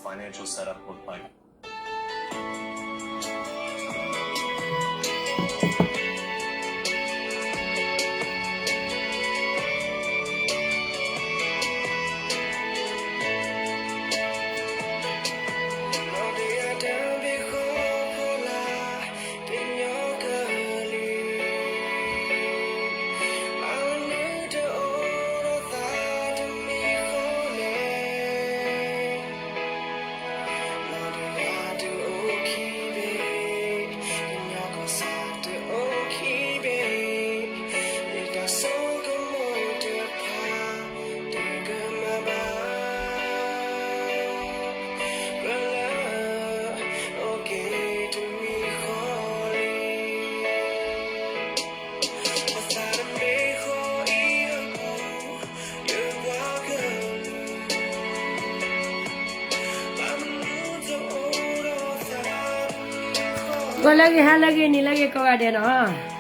financial setup look like? Gii လၢအဂ့ၤ ဟါလၢအဂ့ၤ နံၤလၢအဂ့ၤ ကိးဂၤဒဲးနီၤ.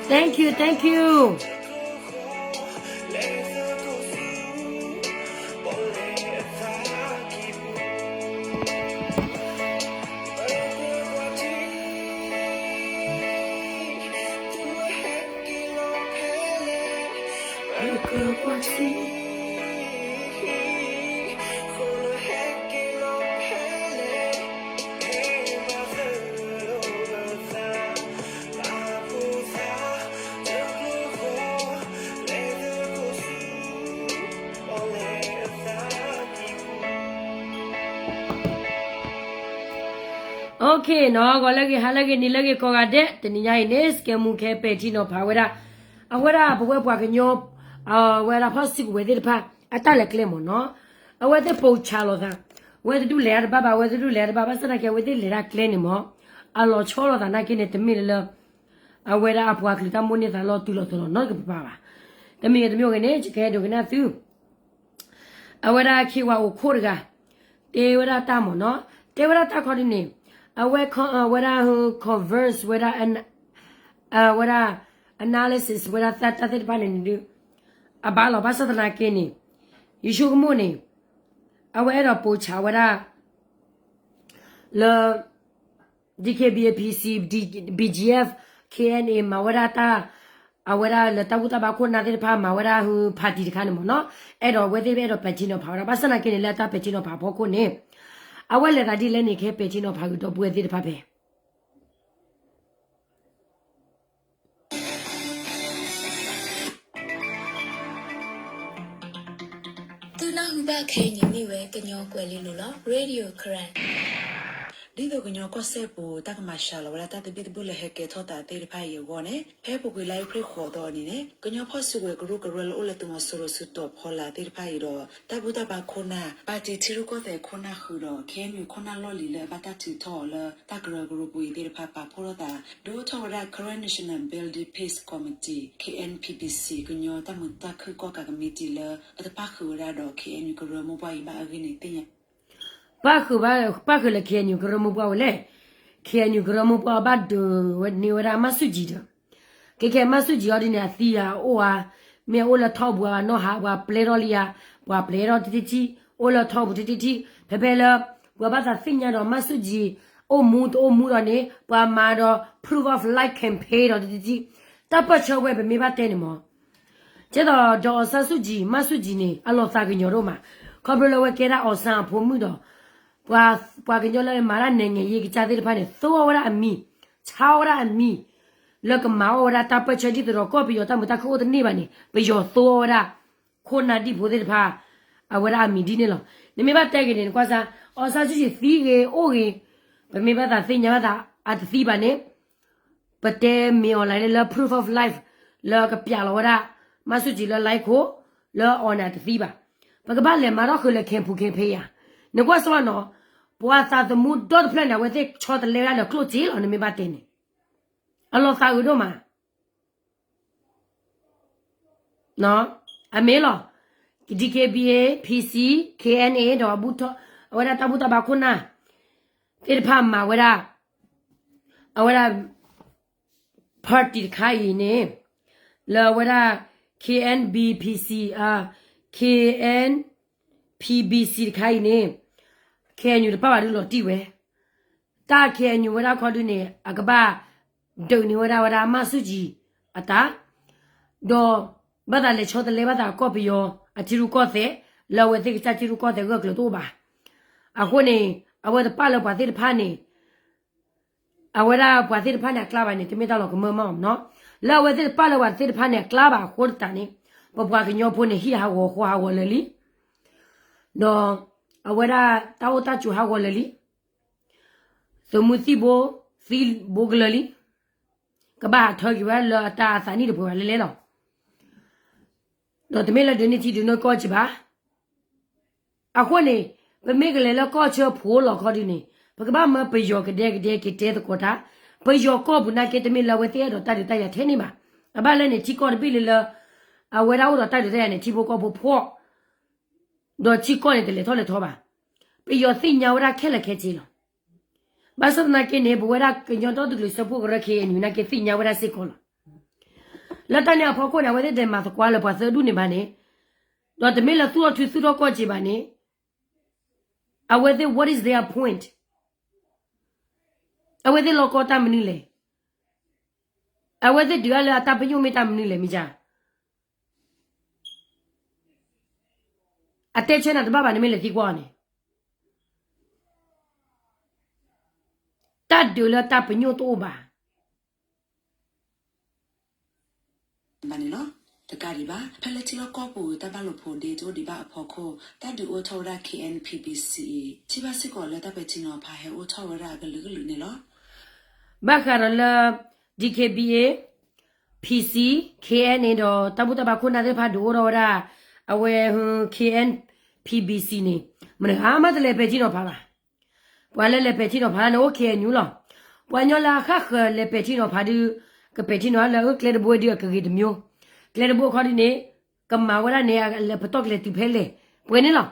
Thank you, thank you. Okay နီၤ, ဂီၤလၢအဂ့ၤ ဟါလၢအဂ့ၤ နံၤလၢအဂ့ၤ ကိးဂၤဒဲး, တနံၤညါအံၤန့ၣ် စကဲမူခဲပဲာ်ထံနီၤဖးဝဲဒၣ်, အဝဲဒၣ်ပဝဲပှၤကညီ, အဝဲဒၣ်ဖီၣ်စုကဝဲၤသ့ၣ်တဖၣ် အတၢ်လဲၤကျဲမ့ၢ်နီၤ, အဝဲသ့ၣ်ပိာ်ဆှးလိာ်သး, အဝဲတဒူၣ်လဲၤတၢ်တဘၣ်ဘၣ်, အဝဲတဒူၣ်လဲၤတၢ်တဘၣ်ဘၣ်, ဘၣ်ဆၣ်သနာ်က့ အဝဲသ့ၣ်လဲၤတၢ်ကျဲန့ၣ်မ့ၢ်, အလီၤဆီလိာ်သးနာ်က့န့ၣ် တမ့ၢ်လၢ အဝဲဒၣ်အပှၤကလုာ်တၢ်မိၣ်န့ၢ်သးလီၤတူၢ်လီၤတီၤလီၤနီတကပၤဘၣ်. တမ့ၢ်ဂ့ၤတမ့ၢ်ဂ့ၤန့ၣ် ယကဟဲဒိကနၣ်သု အဝဲဒၣ်ခ့ဝါအိၣ်ခိၣ်တဂၤ တဲဝဲဒၣ်တၢ်မ့ၢ်နီၤ, တဲဝဲဒၣ်တၢ်ခီဒ်န့ၣ်, အဝဲ, အဝဲဒၣ် converse ဝဲဒၣ်, အဝဲဒၣ် analysis ဝဲဒၣ်တၢ်သ့ၣ်တဖၣ်န့ၣ်ဒုး အဘၣ်လီၤ. ဘၣ်ဆၣ်သနာ်က့န့ၣ် ယဆိကမိၣ်န့ၣ် အဝဲအဲၣ်ဒိးပိာ်ဆးဝဲဒၣ် လၢ DKBA PC BGF KNA မၤဝဲဒၣ်တၢ် အဝဲဒၣ်လၢတၢ်ဘူၣ်တၢ်ဘါခိၣ်နၢ်သ့ၣ်တဖၣ်မၤဝဲဒၣ်ဟူ party တခါန့ၣ်မ့ၢ်နီၤ, အဲၣ်ဒိးအဝဲသ့ၣ်အဲၣ်ဒိးပဲာ်ထံနီၤဖးဝဲဒၣ်. ဘၣ်ဆၣ်သနာ်က့န့ၣ် လၢအတၢ်ပဲာ်ထံနီၤဖးအဖီခိၣ်န့ၣ် အဝဲလဲၤသးဒ်လဲၣ်န့ၣ် ကဟဲပဲာ်ထံနီၤဖးဂ့ၤဒီပုၢ်ဝဲၢ်သ့ၣ်တဖၣ်ဖဲ သုနၢ်ဟူဘၣ်ခဲအံၤန့ၣ်မ့ၢ်ဝဲကညီကွဲၤလ့လိၤလီၤ. Radio Karen ဒ်သိးကညီကီၢ်စဲၣ်ပူၤ တၢ်ကမၤစှၤလီၤဝဲဒၣ်တၢ်သဘံၣ်သဘုၣ်လၢဟဲကဲထီၣ်သးသ့ၣ်တဖၣ်အံၤအဂီၢ်န့ၣ် ဖဲပူၤကွံာ်လါအ့ဖြ့ၣ်ဃိးသီအနံၤန့ၣ် ကညီဖီၣ်စုကဝဲၤကရူၢ်ကရၢလၢအိၣ်လၢသုးမီၤစိရိၤစုတီၤဖီလာ်သ့ၣ်တဖၣ်အံၤဒီး တၢ်ဘူၣ်တၢ်ဘါခိၣ်နၢ် ပၣ်တံၣ်ထံရူၢ်ကီၢ်သဲးခိၣ်နၢ်ဃုာ်ဒီး KNU ခိၣ်နၢ်လီၢ်လံၤလၢအဘၣ်တၢ်ထုးထီၣ်အီၤလၢတၢ်ကရၢကရိပူၤအံၤသ့ၣ်တဖၣ် ပာ်ဖှိၣ်ထီၣ်သး ဒုးအိၣ်ထီၣ်ဝဲဒၣ် Karen National Building Peace Committee, KNPBC ကညီတၢ်မုာ်တၢ်ခုၣ်ကီၣ်ကးကမံးတံာ်လၢအတပၣ်ဃုာ်ဝဲဒၣ်ဒီး KNU ကရၢမိၢ်ပှၢ်အံၤဘၣ်အဂ့ၢ်န့ၣ်သ့ၣ်ညါ ပၣ်ဃုာ်ဘၣ် ပၣ်ဃုာ်လၢ KNU ကရၢမိၢ်ပှၢ်ဝဲလဲၣ်. KNU ကရၢမိၢ်ပှၢ်အဘၣ်ဒုးဝဲန့ၢ်ဝဲဒၣ်မၣ်ဆူၣ်ကၠံၤဒီး ခဲခဲမၣ်ဆူၣ်ကၠံၤအီၤဒ်န့ၣ် အသံဧါအိၣ်ဧါ, မ့ၢ်အအိၣ်လၢထီၣ်ပူၤဧါ နီၢ်ဟး ပှၤပျဲထီၣ်လံဧါ, ပှၤပျဲထီၣ်တထံၣ်ထံၣ်, အိၣ်လၢထီၣ်ပူၤတထံၣ်ထံၣ်, ဖဲဖဲလၢ ပှၤဘၣ်သးသ့ၣ်ညါဒီးမၣ်ဆူၣ်ကၠံၤ အိၣ်မူတအိၣ်မူဒီးန့ၣ် ပှၤမၤဒီး proof of life campaign ဒီးတထံၣ်ထံၣ်, တၢ်ပၢၢ်ဆၢဝဲပမ့ၢ်ဘၣ်တဲန့ၣ်မ့ၢ် ကဲသိး ဒီး အောင်ဆန်းစုကြည် မၣ်ဆူၣ်ကၠံၤန့ၣ် အလီၤသးကညီၤဒိၣ်မး, ခီဖျိလၢအဝဲကဲဒၣ် အောင်ဆန်း အဖိမုၣ်ဒီး ပှၤကညီလၢမၤတၢ်နဲၤငဲၤယ့ကစၢ်သ့ၣ်တဖၣ်န့ၣ် သိအီၣ်ဝဲဒၣ်အမံၤ, ဆါအီၣ်ဝဲဒၣ်အမံၤ လၢကမၤအီၣ်ဝဲဒၣ်တၢ်ပၢၢ်ဆၢဒ်သိးဒီးကီၢ်ပယီၤတၢ်မုာ်တၢ်ခုၣ်အိၣ်တန့ၢ်ဘၣ်န့ၣ် ပယီၤသိအီၣ်ဝဲဒၣ် ခိၣ်နၢ်ဒံၣ်ဖိသ့ၣ်တဖၣ် အဝဲဒၣ်အမံၤဒ်န့ၣ်လီၤ. နမ့ၢ်ဘၣ်တဲဂ့ၤန့ၣ် နကွၢ်စၢ် အောင်ဆန်းစုကြည် သံဂ့ၤအိၣ်ဂ့ၤ, ပမ့ၢ်ဘၣ်သးသ့ၣ်ညါဘၣ်သးအတသံဘၣ်န့ၣ် ပတဲမ့ၢ်အီၤလၢ လၢ proof of life လၢကပျးလီၤဝဲဒၣ် မၣ်ဆူၣ်ကၠံၤ လၢ လၢခိၣ် လၢအီၤန့ၣ်တသံဘၣ်. ပကဘၣ်လဲၤမၤထီၣ်ဃုာ်လၢ campaign campaign ဧါ, နကွၢ်စၢ်နီၤ, ပှၤသးသမူဒီတဖျၢၣ်န့ၣ် အဝဲသ့ၣ်ဆီတလဲဝဲဒၣ်လၢကျိၣ်စ့လီၤ နမ့ၢ်ဘၣ်တဲန့ၣ်, အလီၤသးအုးဒိၣ်မး အမ့ၢ်လီၤ, DKBA, PC, KNA ဒီး အဝဲဒၣ်တၢ်ဘူၣ်တၢ်ဘါခိၣ်နၢ် သ့ၣ်တဖၣ်မၤဝဲဒၣ် အဝဲဒၣ် party တခါအံၤန့ၣ် လၢအဝဲဒၣ် KNBPC, KNPBC တခါအံၤန့ၣ် KNU တပၣ်ဘၣ်ဒုးလီၤတံၢ်ဝဲ, တၢ် KNU ဝဲဒၣ်ခီဒုးန့ၣ် အကဘၣ်ဒုးန့ၢ်ဝဲဒၣ်ဝဲဒၣ်မၣ်ဆူၣ်ကၠံၤအတၢ်, ဒီးဘၣ်သးလဲၤဆီတလဲဘၣ်သးကီၢ်ပယီၤ အထံရူၢ်ကီၢ်သဲး လၢအဝဲသ့ၣ်ကစၢ်ထံရူၢ်ကီၢ်သဲးဂၢၢ်ကျၢၤတအိၣ်ဘၣ်. အဃိန့ၣ် အဝဲတပၣ်လၢပှၤသ့ၣ်တဖၣ်န့ၣ် အဝဲဒၣ်ပှၤသ့ၣ်တဖၣ်န့ၣ်အကျါဘၣ်န့ၣ် တမ့ၢ်တၢ်လီၤကမၢမးအီၤနီၤ, လၢအဝဲသ့ၣ်တပၣ်လၢပှၤသ့ၣ်တဖၣ်န့ၣ်အကျါဘၣ်အဃိသတးန့ၣ် ပပှၤကညီဖိန့ၣ် ဟံၣ်ဟးဂီၤဃီဟးဂီၤလၢာ်လံ, ဒီးအဝဲဒၣ်တၢ်အိၣ်တၢ်ကၠိၤဟးဂီၤလၢာ်လံ, သုးမုၢ်သံၣ်ဘိ သံဘိကလၢာ်လံ, ကဘၣ်ဟးထၢက့ၤဝဲဒၣ်လၢအတၢ်အသးနံၣ်တပှဲၤဘၣ်လဲၣ်လဲၣ်လီၤ. ဒီးတမ့ၢ်လၢဒုးန့ၢ်ထံဒုးန့ၢ်ကီၢ်က့ၤဘၣ်. အဃိန့ၣ် ပမ့ၢ်ကလဲၤလၢကီၢ်ဆၢဖိလီၤခီဒုးန့ၣ် ပကဘၣ်မၢပယီၤကဒဲကဒဲက့ၤတဲသကိးတၢ်, ပယီၤကီၢ်ပူၤနာ်က့တမ့ၢ်လၢအဝဲသ့ၣ်အဲၣ်ဒိးတၢ်ဒုးတၢ်ယၤထဲန့ၣ်ဘၣ်. အဘၣ်လၢန့ၣ် ထံကီၢ်တဘ့ၣ်လၢလၢ အဝဲဒၣ်အိၣ်ဒီးတၢ်ဒုးတၢ်ယၤန့ၣ် ထံဖိကီၢ်ဖိဖှီၣ် ဒီးထံကီၢ်န့ၣ် တလဲၤထီၣ်လဲၤထီဘၣ်. ပယီၤသ့ၣ်ညါဝဲဒၣ်ခဲလၢာ်ခဲဆ့လီၤ. ဘၣ်ဆၣ်သနာ်က့န့ၣ် ပဝဲဒၣ်ကညီဒီတကလုာ်စၢဖှိၣ်ကရၢ KNU နာ်က့သ့ၣ်ညါဝဲဒၣ်စ့ၢ်ကီးလီၤ. လၢတၢ်န့ၣ်အဖီခိၣ်န့ၣ် အဝဲသ့ၣ်တမၤသကွၢ်လၢပှၤသၢဒူၣ်န့ၣ်ဘၣ်န့ၣ်, ဒီးတမ့ၢ်လၢသူၣ်ထီၣ်ထူသူၣ်ထီၣ်ကီၢ်က့ၤဘၣ်န့ၣ်, အဝဲသ့ၣ် what is their point? အဝဲသ့ၣ်လီၢ်ကီတၢ်မနုၤလဲၣ်. အဝဲသ့ၣ်ဒုးအါလၢအတၢ်ပညိၣ်မ့ၢ်တၢ်မနုၤလဲၣ်မ့ၢ်ဧါ. အတဲဆၢနၤတဘၣ်ဘၣ် နမ့ၢ်လဲၤသံကွၢ်အီၤန့ၣ်, တၢ်ဒုးလၢတၢ်ပညိၣ်တအိၣ်ဘၣ် ဘၣ်န့ၣ်လီၤ. တကးဒံးဘၣ် ဖဲလၢထံလီၢ်ကီၢ်ပူၤ တၢ်ဘၣ်လိာ်ဖိးဒ့တအိၣ်ဒံးဘၣ်အဖီခိၣ် တၢ်ဒုးအိၣ်ထီၣ်ဝဲဒၣ် KNPBC အံၤ ထံၣ်ဘၣ်စ့ၢ်ကီးလၢတၢ်ပဲာ်ထံနီၤဖးဟဲအိၣ်ထီၣ်ဝဲဒၣ်အကလုာ်ကလုာ်န့ၣ်လီၤ. ဘၣ်ဃးဒီးလၢ DKBA, PC, KNA ဒီးတၢ်ဘူၣ်တၢ်ဘါခိၣ်နၢ်သ့ၣ်တဖၣ်ဒုးအိၣ်ထီၣ်ဝဲဒၣ် အဝဲ KNPBC န့ၣ် မတၤဂၤမးတလဲၤပဲာ်ထံနီၤဖးဘၣ်. ပှၤလၢလဲၤပဲာ်ထံနီၤဖးန့ၣ် အိၣ် KNU လီၤ. ပှၤကညီလၢအဃၣ်ဃၢၤလဲၤပဲာ်ထံနီၤဖးဒုး ကပဲာ်ထံနီၤဖးလၢကျဲတဘိဒုးအကဂ့ၤတမျိုး, ကျဲတဘိအခီဒုးန့ၣ် ကမၤဝဲဒၣ်န့ၣ် အလဲၤပတီၢ်ကလဲၤတုၤဖဲလဲၣ် ပှဲၤန့ၣ်လီၤ.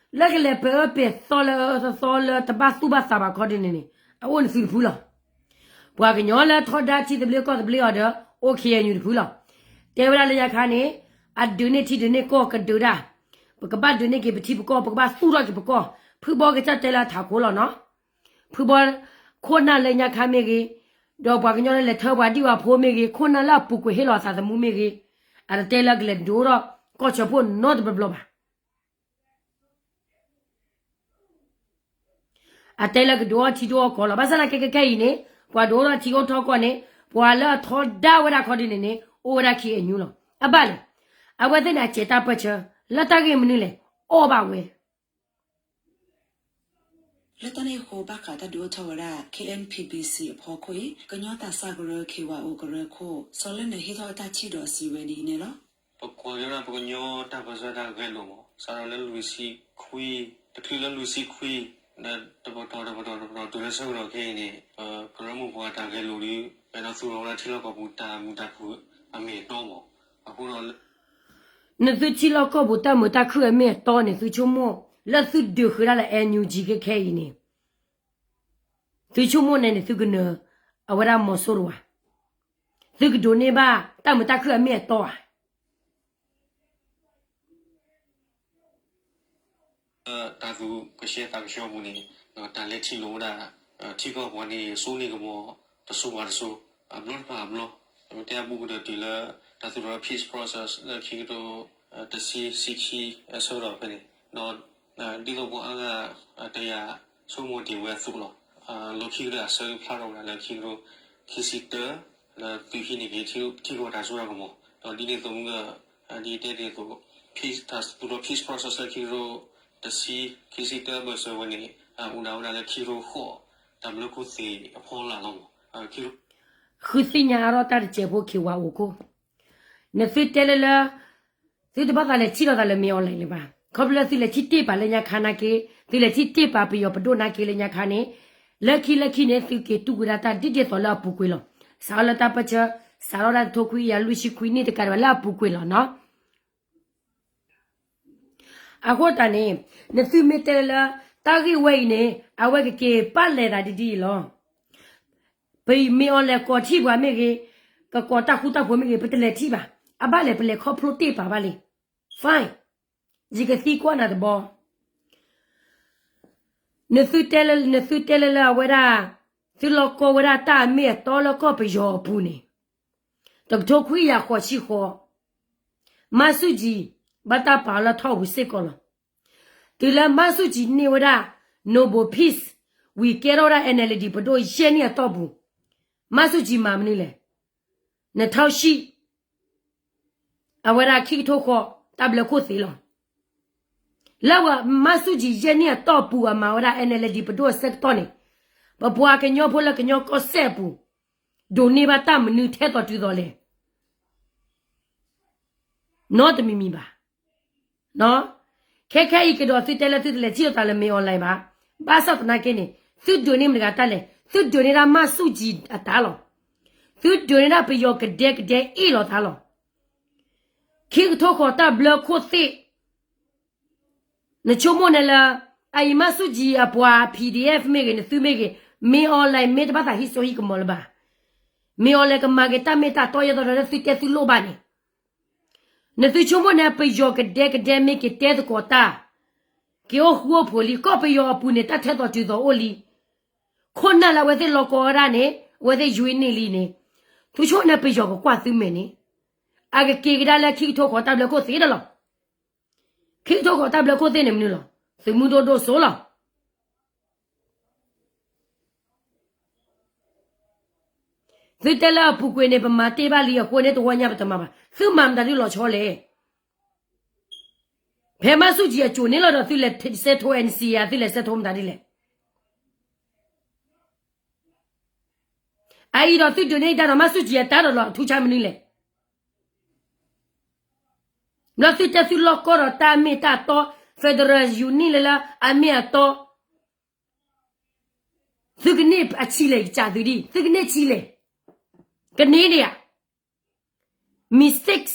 လၢကလဲၤပဲာ်အၢပဲာ်သီလၢအအၢသီသီလၢတဘၣ်သူၣ်ဘၣ်သးဘၣ်ခီဒုးန့ၣ်န့ၣ် အအိၣ်န့ၣ်သုတဖုလီၤ. ပှၤကညီလၢထီဒါထံသဘျ့ကီၢ်သဘျ့အီၤဒီး အိၣ် ခ့ၣ်အဲၣ်ယူၣ် တဖုလီၤ. တဲဝဲဒၣ်လၢညါခါန့ၣ် အဒုးန့ၢ်ထံဒုးန့ၢ်ကီၢ်ကဒုးဒၣ်, ပကဘၣ်ဒုးန့ၢ်က့ၤပထံပကီၢ်, ပကဘၣ်သူၣ်ထီၣ်က့ၤပကီၢ်, ဖုဘီကစၢ်တဲလၢအထးခိၣ်လီၤနီၤ. ဖုဘီ ခိၣ်နၢ်လၢညါခါမ့ၢ်ဂ့ၤ, ဒီးပှၤကညီလၢလဲၤထၢပှၤဒံၣ်ဝၤဖိမ့ၢ်ဂ့ၤ, ခိၣ်နၢ်လၢအပူၤကွံာ်ဟ့ၣ်လီၤအသးသမူမ့ၢ်ဂ့ၤ, အတတဲလၢကလဲၤဒုးအိၣ်ထီၣ်ကီၢ်ဆၢဖှိၣ်နီတဘျီဘျီဘၣ်. အတဲလၢကဒုးအိၣ်ထံဒုးအိၣ်ကီၢ်လီၤ. ဘၣ်ဆၣ်သနာ်က့ခဲခဲအံၤန့ၣ် ပှၤဒုးအိၣ်ထီၣ်ထံအိၣ်ထီၣ်ကီၢ်န့ၣ် ပှၤလၢအထီဒါဝဲဒၣ်ခီဒုးန့ၣ်န့ၣ် အိၣ်ဝဲဒၣ် ခ့ၣ်အဲၣ်ယူၣ် လီၤ. အဘၣ်လဲၣ်, အဝဲသ့ၣ်န့ၣ် အစဲးတၢ်ပၢၢ်ဆၢ လၢတၢ်ဂ့ၢ်မနုၤလဲၣ်, အီၣ်ဘၣ်ဝဲ လၢတၢ်န့ၣ်အဃိ ဘၣ်ဃးတၢ်ဒုးအိၣ်ထီၣ်ဝဲဒၣ် K N P B C အဖီခိၣ်အံၤ ကညီသးစၢ်ကရၢ ခ့ၣ်ဝါအိၣ်ကရၢခိၣ် စီၤလၢနၢၤဟ့ၣ်ထီၣ်အတၢ်ထံၣ်ဒီးစံးဝဲဒ်အံၤန့ၣ်လီၤ. ပကွၢ်က့ၤဝဲဒၣ်ပကညီတၢ်ပၢၢ်ဆၢတၢ်ဂဲၤလိာ်မး စးထီၣ်လၢလွံၢ်ဆံခွံ, တချုးလၢလွံၢ်ဆံခွံ ဒီးတပတီၢ်တပတီၢ်တပတီၢ်တုၤလၢဆၢကတီၢ်ခဲအံၤန့ၣ် ကရၢမိၢ်ပှၢ်တၢ်ဂဲၤလိာ်ဒီး ပအဲၣ်ဒိးသူၣ်ထီၣ်ဝဲဒၣ်ထံလီၢ်ကီၢ်ပူၤတၢ်မုာ်တၢ်ခုၣ်အမ့ၢ်အတီမး. အဃိဒီး နသုထံလီၢ်ကီၢ်ပူၤတၢ်မုာ်တၢ်ခုၣ်အမ့ၢ်အတီန့ၣ် သုဆိကမိၣ် လၢသုဒုးဃုာ်ဒၣ်လၢ N U G ခဲခဲအံၤန့ၣ် သုဆိကမိၣ်န့ၣ်န့ၣ် သုကနၢၤ အဝဲဒၣ်မီၤစိရိၤဧါ, သုကဒိးန့ၢ်ဘၣ်တၢ်မုာ်တၢ်ခုၣ်အမ့ၢ်အတီဧါ. တၢ်သူၣ်ကဆှဲသးကဆှီပူၤန့ၣ် တၢ်လဲၤထံၣ်လိာ်ဝဲဒၣ် ထံကီၢ်ပှၤန့ၣ် စိန့ၢ်ကမီၤတစိၤဘၣ်တစိၤ, အဘျီတဖၣ်အဘျီ, ပတဲအဘူးကတၢၢ်တုၤလၢ တၢ်သူၣ်ထီၣ် peace process လၢခံကတၢၢ် တဆံဆံခံအဆၢကတီၢ်ဖဲန့ၣ်ဒီး ဒ်သိးပှၤအါဂၤ တယာ်ဆိကမိၣ်တ့ၢ်ဝဲအသိးလီၤ. လီၢ်ခံကတၢၢ်အဆၢကဖျါထီၣ်ဝဲဒၣ်လၢခံကတၢၢ် ခံဆံတၢ လၢသုဟံးန့ၢ်က့ၤထံကီၢ်တၢ်စိတၢ်ကမီၤ, ဒီးဒ်န့ၣ်အသိးမုၢ်ဂၢၢ် ဒ်တဲတ့ၢ်အသိး တၢ်သူၣ်ထီၣ် peace process လၢခံကတၢၢ် တဆံ ခံဆံတၢဘၢၣ်စၢၤဝဲန့ၣ် အိၣ်ဒၣ်ဝဲဒၣ်လၢခံကတၢၢ်ဃိး တၢ်ဘျၢခိၣ်သ့ၣ်အဖီလာ်လီၤမး. ဃုသ့ၣ်ညါအါထီၣ်တၢ်တစဲးဖိ ခ့ၣ်ဝါအိၣ်ခိၣ်, နသုတဲလၢလၢ သုတဘၣ်သးလဲၤထံၣ်လိာ်သးလၢ မင်းအောင်လှိုင် လၢၤဘၣ်. ခီဖျိလၢသုလဲၤထံၣ်တ့ၢ်ပာ်လၢညါခါနာ်က့, သုလဲၤထံၣ်တ့ၢ်ပာ်ပယီၤပဒိၣ်နာ်က့လၢညါခါန့ၣ်, လၢခံလၢခံန့ၣ် သုက့ၤတူၢ်ကွံာ်ဒၣ်တၢ်ဒ်ဒ်သိးလၢအပူၤကွံာ်လီၤ. စးထီၣ်လၢတၢ်ပၢၢ်ဆၢ, စးထီၣ်ဒၣ်တထိခွံကယၤလွံၢ်ဆံခွံနံၣ်တကးဒံးဘၣ်လၢအပူၤကွံာ်လီၤနီၤ. အဃိသတးန့ၣ် နသုမ့ၢ်တဲလၢ တၢ်ဂ့ၢ်ဝဲအံၤန့ၣ် အဝဲကက့ၤပာ်လဲၤသးဒ်ဒ်အံၤလီၤ. ပမ့ၢ်အီၤလဲၤကိးထံၣ်ပှၤမ့ၢ်ဂ့ၤ, ကကိးတၢ်ဃူတၢ်ဖိးမ့ၢ်ဂ့ၤ ပတလဲၤထံၣ်ဘၣ်. အဘၣ်လဲၣ် ပလဲၤခီဖျိတ့ၢ်ပာ်ဘၣ်လံ. Fine. ယကသံကွၢ်နၤတဘျီ, နသုတဲလၢ နသုတဲလၢလၢအဝဲဒၣ် သုလီၢ်ကီၢ်ဝဲဒၣ်တၢ်အမ့ၢ်အတီလၢကီၢ်ပယီၤအပူၤန့ၣ်, တကထိခွံကယၤဃိးဆံဃိး မန်းစုကြည် ဘၣ်တၢ်ပာ်အီၤလၢထီၣ်ပူၤစ့ၢ်ကီးလီၤ. တုၤလၢ မန်းစုကြည် န့ၢ်ဝဲဒၣ် Nobel Peace ဝံၤကဲထီၣ်ဝဲဒၣ် N L D ပဒိၣ်ယဲၢ်နံၣ်အတီၢ်ပူၤ, မန်းစုကြည် မၤမနုၤလဲၣ်. နထီၣ်ဆံၣ် အဝဲဒၣ်ခံကထိဃိး တၢ်ဘျၢခိၣ်သ့ၣ်လီၤ. လၢပှၤ မန်းစုကြည် ယဲၢ်နံၣ်အတီၢ်ပူၤအမၤဝဲဒၣ် N L D ပဒိၣ်အဆၢကတီၢ်န့ၣ်, ပပှၤကညီဖိလၢကညီကီၢ်စဲၣ်အပူၤ ဒိးန့ၢ်ဘၣ်တၢ်မနုၤထဲသိးတုၤသိးလဲၣ်. နီတမံၤမံၤဘၣ်. ခဲခဲအံၤကဒီးသုတဲလၢသုတလဲၤထံၣ်လိာ်သးလၢ မင်းအောင်လှိုင် ဘၣ်. ဘၣ်ဆၣ်သနာ်က့န့ၣ် သုဒိးန့ၢ်မတၤတဂၤတၢ်လဲၣ်, သုဒိးန့ၢ်ဒၣ် မန်းစုကြည် အတၢ်လီၤ. သုဒိးန့ၢ်ဒၣ်ပယီၤကဒဲကဒဲအ့ၣ်လိာ်သးလီၤ. ခံကထိဃိးတၢ်ဘျၢခိၣ်သ့ၣ် နဆိကမိၣ်န့ၣ်လၢ အအံၤ မန်းစုကြည် အပှၤ P D F မ့ၢ်ဂ့ၤ နသုမ့ၢ်ဂ့ၤ, မင်းအောင်လှိုင် မ့ၢ်တဘၣ်သးဟံးစိဟံးကမီၤလၢၤဘၣ်. မင်းအောင်လှိုင် ကမၤက့ၤတၢ်မ့ၢ်တၢ်တီယဲသိးဒီးလၢသုတဲသုလိၣ်ဘၣ်န့ၣ်, နသုဆိကမိၣ်န့ၣ် ပယီၤကဒဲကဒဲမ့ၢ်က့ၤတဲသကိးတၢ်, က့ၤအိၣ်ဃူအိၣ်ဖိးလံ, ကီၢ်ပယီၤအပူၤန့ၣ် တၢ်ထဲသိးတုၤသိးအိၣ်လံ. ခိၣ်နၢ်လၢအဝဲသ့ၣ်လီၤကီဝဲဒၣ်န့ၣ် အဝဲသ့ၣ်ယွံန့ၢ်လံန့ၣ်, သုဆိကမိၣ်န့ၣ် ပယီၤကကွၢ်သုမဲာ်န့ၣ်, အကက့ၤကဒါလၢခံကထိဃိးတၢ်ဘျၢခိၣ်သ့ၣ်ဒီးလီၤ. ခံကထိဃိးတၢ်ဘျၢခိၣ်သ့ၣ်န့ၣ်မနုၤလီၤ. သုးမုၢ်ဒိၣ်ဒိၣ်စိလီၤ. သုတဲလၢအပူၤကွံာ်န့ၣ် ပမၤတ့ၢ်ဘၣ်လံအဃိန့ၣ် တဝီညါပတမၤဘၣ်. သုမၤမတၤဒ်လီၤဆီလဲၣ်. ဖဲ မန်းစုကြည် အစိၤန့ၣ်လီၤဒီး သုလဲၤစဲးထိ N C A သုလဲၤစဲးထိမတၤဒ်လဲၣ်. အအံၤဒီးသုဒုးန့ၢ်တၢ်ဒီး မန်းစုကြည် အတၢ်ဒီးလီၤအထူဆါမနုၤလဲၣ်. ဘျီသုတဲသုလီၢ်ကီၢ်ဒီးတၢ်မ့ၢ်တၢ်တီ, Federal Union လၢလၢအမ့ၢ်အတီ, သုကန့ၢ်အဆံးလဲၣ် ကစၢ်သုဒ်, သုကန့ၢ်ဆံးလဲၣ်. ကန့ၢ်ဒံးဧါ. Mistakes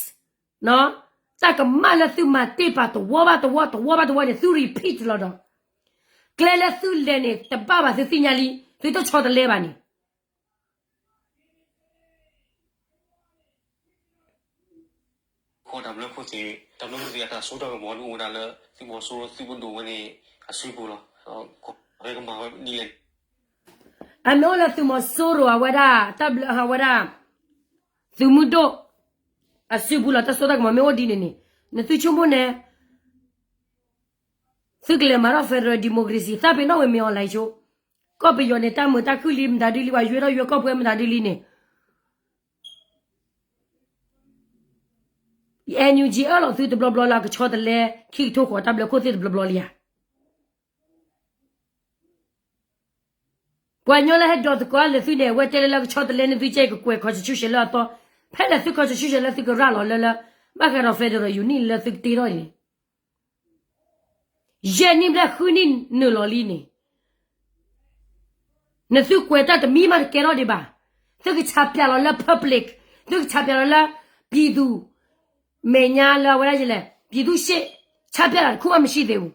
တၢ်ကမၣ်လၢသုမၤတ့ၢ်ပာ်တဝီဘၣ်တဝီ တဝီဘၣ်တဝီန့ၣ် သု repeat လီၤဒီး ကျဲလၢသုလဲၤန့ၣ် တဘၣ်ဘၣ်သုသ့ၣ်ညါလံ, သုတဆီတလဲဘၣ်န့ၣ် ကီၢ်တၢ်ဘျၢခိၣ်သ့ၣ် တၢ်ဘျၢခိၣ်သ့ၣ်အတၢ်စိတၢ်ကမီၤဒ်အိၣ်ဝဲဒၣ်လၢ သုးမီၤစိရိၤသုးပဒိၣ်ဝဲန့ၣ် အစုပူၤလီၤ. ကီၢ်ဝဲကမၤဝဲဒ်လဲၣ် အမ့ၢ်အိၣ်လၢသုးမီၤစိရိၤအဝဲဒၣ် တၢ်ဘျၢအဝဲဒၣ် သုးမုၢ်ဒိၣ် အစုပူၤလီၤ. တၢ်စိတၢ်ကမီၤမ့ၢ်အိၣ်ဒ်န့ၣ်န့ၣ် နသုဆိကမိၣ်န့ၣ် သုကလဲၤမၤထီၣ် federal democracy သးပ့ၤနီၣ်ဝဲမ့ၢ် online ဆိ ကီၢ်ပယီၤန့ၣ် တၢ်မုာ်တၢ်ခုၣ်လံမတၤဒုလံ ပှၤယွဲထီၣ်ယွဲကီၢ်ပှဲၤမတၤဒုလံန့ၣ် NUG အၢၣ်လီၤသုတဘျီဘျီလၢအကဆီတလဲ ခံကထိဃိးတၢ်ဘျၢခိၣ်သ့ၣ်တဘျီဘျီလံဧါ. ပှၤကညီလၢဟဲဒိးသကိးလၢသုန့ၣ် အဝဲတဲလၢလၢကဆီတလဲန့ၣ် သုကဲကကွဲး constitution လၢအသီ, ဖဲလဲၣ်သု constitution လၢသုကရၤလီၤလၢလၢ ဘၣ်ဃးဒီး federal unit လၢသုကတ့ထီၣ်န့ၣ် ယဲၢ်နံၣ်ဘျဲၣ်ဃုနံၣ်နုာ်လီၤလံန့ၣ် နသုကွဲးတၢ်တမံၤမးတကဲထီၣ်ဒံးဘၣ်. သုကဆါပၠးလီၤလၢ public, သုကဆါပၠးလီၤလၢ ပြည်သူ, မဲာ်ညါလၢအဝဲဒၣ်ယလဲၣ် ပြည်သူ့ရှေ့, ဆါပၠးတၢ်တခူၣ်မး မရှိသေးဘူး.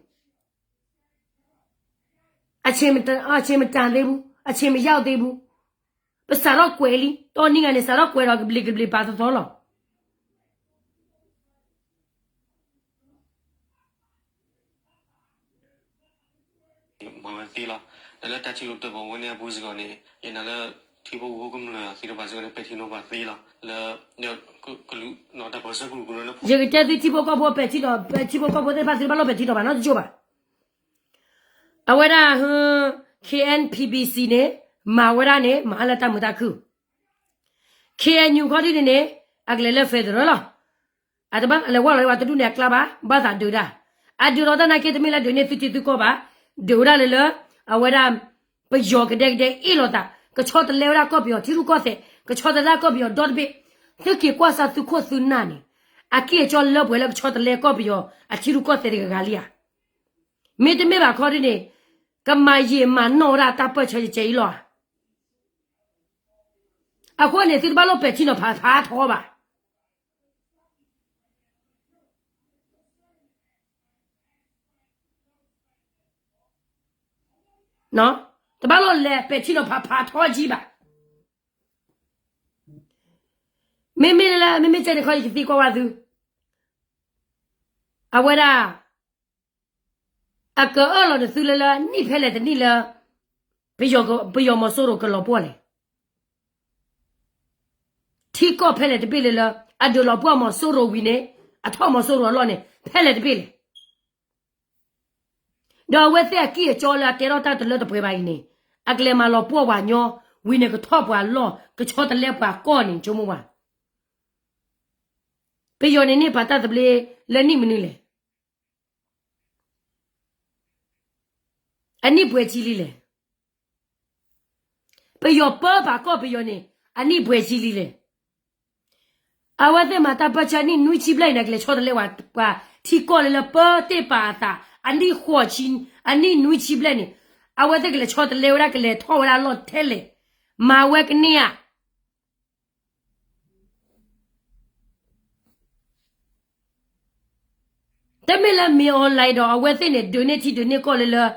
အချိန်မတန်သေးဘူး, အချိန်မရောက်သေးဘူး. ပစးထီၣ်ကွဲးလံ, တီနံၤဂၤန့ၣ် စးထီၣ်ကွဲးဒီးကဘျံးကဘျၣ်ပာ်သီသီလီၤ. မၤဝဲသ့လီၤ. လၢတၢ်ထံၣ်လိာ်တၢ်ပီးဝဲန့ၣ်အပူၤစ့ၢ်ကီးန့ၣ် ယနာ်လၢ ထံဖိကီၢ်ဖိကမျၢၢ်သ့ၣ်တဖၣ်စ့ၢ်ကီးန့ၣ် ပဲာ်ထံနီၤဖးသ့လီၤ. လၢ ယကတဲသုထံဖိကီၢ်ဖိပဲာ်ထံနီၤ, ထံဖိကီၢ်ဖိသ့ၣ်တဖၣ်သုတဘၣ်လိၣ်ပဲာ်ထံနီၤဖးနီတကၠိၢ်ဘၣ်. အဝဲဒၣ် K N P B C န့ၣ် မၤဝဲဒၣ်န့ၣ် မၤလၢတၢ်မုာ်တၢ်ခုၣ် K N U ခီဒ်န့ၣ်န့ၣ် အကလဲၤလၢ federal လီၤ. အတဘၣ်လဲၤဝဲလီၤဝဲတဒူၣ်န့ၣ်အကျါဘၣ်, ဘၣ်သးဒုးတၢ်. အဒုးလီၤတၢ်နာ်က့ တမ့ၢ်လၢဒုးန့ၢ်သုထံသုကီၢ်ဘၣ်, ဒုးဝဲဒၣ်လၢလၢ အဝဲဒၣ် ပယီၤကဒဲကဒဲအ့ၣ်လိာ်သး, ကဆီတလဲဝဲဒၣ်ကီၢ်ပယီၤထံရူၢ်ကီၢ်သဲး, ကဆီတလဲကီၢ်ပယီၤဒီတဘ့ၣ်. သုက့ၤကွၢ်စၢ်သုခိၣ်သုနၢ်န့ၣ် အက့ၢ်အကၠီလၢပှဲၤလၢကဆီတလဲကီၢ်ပယီၤအထံရူၢ်ကီၢ်သဲးတဂၤဂၤလံဧါ. မ့တမ့ၢ်ဘၣ်ခီဒ်န့ၣ် ကမၤယံာ်မၤနီၢ်ဝဲဒၣ်တၢ်ပၢၢ်ဆၢယကဲအံၤလီၤဧါ. အဃိန့ၣ် သုတဘၣ်လိၣ်ပဲာ်ထံနီၤဖးဖးထီဘၣ်. တဘၣ်လိၣ်လဲၤပဲာ်ထံနီၤဖးဖးထီကံဘၣ်. မ့မ့ၢ်လၢ မ့မ့ၢ်ကဲန့ၣ်ခီ ယကသံကွၢ်ဝဲသု, အဝဲဒၣ် အကအၢၣ်လီၤနသုလၢလၢနံၣ်ဖဲလဲၣ်တနံၣ်လၢ ပယီၤမီၤစိရိၤကလီၤပှီၢ်လဲၣ်. ထံကီၢ်ဖဲလဲၣ်တဘ့ၣ်လၢလၢ အဒုးလီၤပှီၢ်မီၤစိရိၤဝံၤန့ၣ် အထီၣ်မီၤစိရိၤအလီၢ်န့ၣ် ဖဲလဲၣ်တဘ့ၣ်လဲၣ်. ဒီးအဝဲသ့ၣ်အကံၢ်အကၠီလၢအတဲထီၣ်တၢ်တလၢတပှဲၤဘၣ်အံၤန့ၣ် အကလဲၤမၤလီၤပှီၢ်ပှၤညီ ဝံၤန့ၣ်ကထီၣ်ပှၤလီၢ် ကဆီတလဲပှၤကီၢ်န့ၣ် ဆိကမိၣ်ဘၣ်. ပယီၤန့ၣ်န့ၢ်ပာ်တၢ်သဘျ့လၢနံၣ်မနုၤလဲၣ်. အနံၣ်ပှဲၤကံလံလဲၣ်. ပယီၤပၢပာ်ကီၢ်ပယီၤန့ၣ် အနံၣ်ပှဲၤကံလံလဲၣ်. အဝဲသ့ၣ်မၤတၢ်ပၢဆှၢနံၣ်နွံဆံဘျဲၣ်အံၤန့ၣ် ကလဲၤဆီတလဲဝဲ ပှၤထံကီၢ်လၢလၢပၢတ့ၢ်ပာ်အသး အနံၣ်ဃိးဆံ အနံၣ်နွံဆံဘျဲၣ်န့ၣ် အဝဲသ့ၣ်ကလဲၤဆီတလဲဝဲဒၣ် ကလဲၤထီၣ်ဝဲဒၣ်လီၢ်ထဲလဲၣ်. မၤဝဲကန့ၢ်ဧါ. တမ့ၢ်လၢမ့ၢ် online ဒီး အဝဲသ့ၣ်န့ၣ် ဒုးန့ၢ်ထံဒုးန့ၢ်ကီၢ်လၢလၢ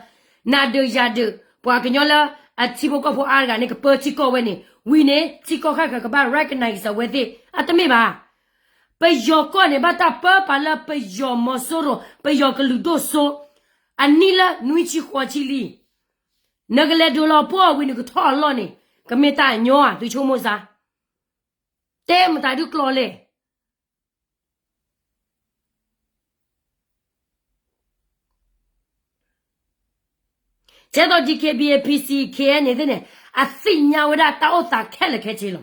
နၤဒုးယၤဒုး ပှၤကညီလၢအထံဖိကီၢ်ဖိအါတဂၤန့ၣ် ကပၢထံကီၢ်ဝဲန့ၣ် ဝံၤန့ၣ် ထံကီၢ်ခါခါကဘၣ် recognize အဝဲသ့ၣ် အတမ့ၢ်ဘၣ်. ပယီၤကီၢ်န့ၣ် ဘၣ်တၢ်ပၢပာ်လၢပယီၤမီၤစိရိၤ ပယီၤကလုာ်ဒိၣ်စိ အနံၣ်လၢနွံဆံဃိးဆံလံ. နကလဲၤဒုးလီၤပှီၢ်ဝံၤ နကထီၣ်အလီၢ်န့ၣ် ကမ့ၢ်တၢ်အညီဧါ သုဆိကမိၣ်စၢ်. တဲမတၤဒုးကျိၤလဲၣ်. ကဲသိး DKBA PC KNA သ့ၣ်န့ၣ် အသ့ၣ်ညါဝဲဒၣ်တၢ်အိၣ်သးခဲလၢာ်ခဲဆ့လီၤ.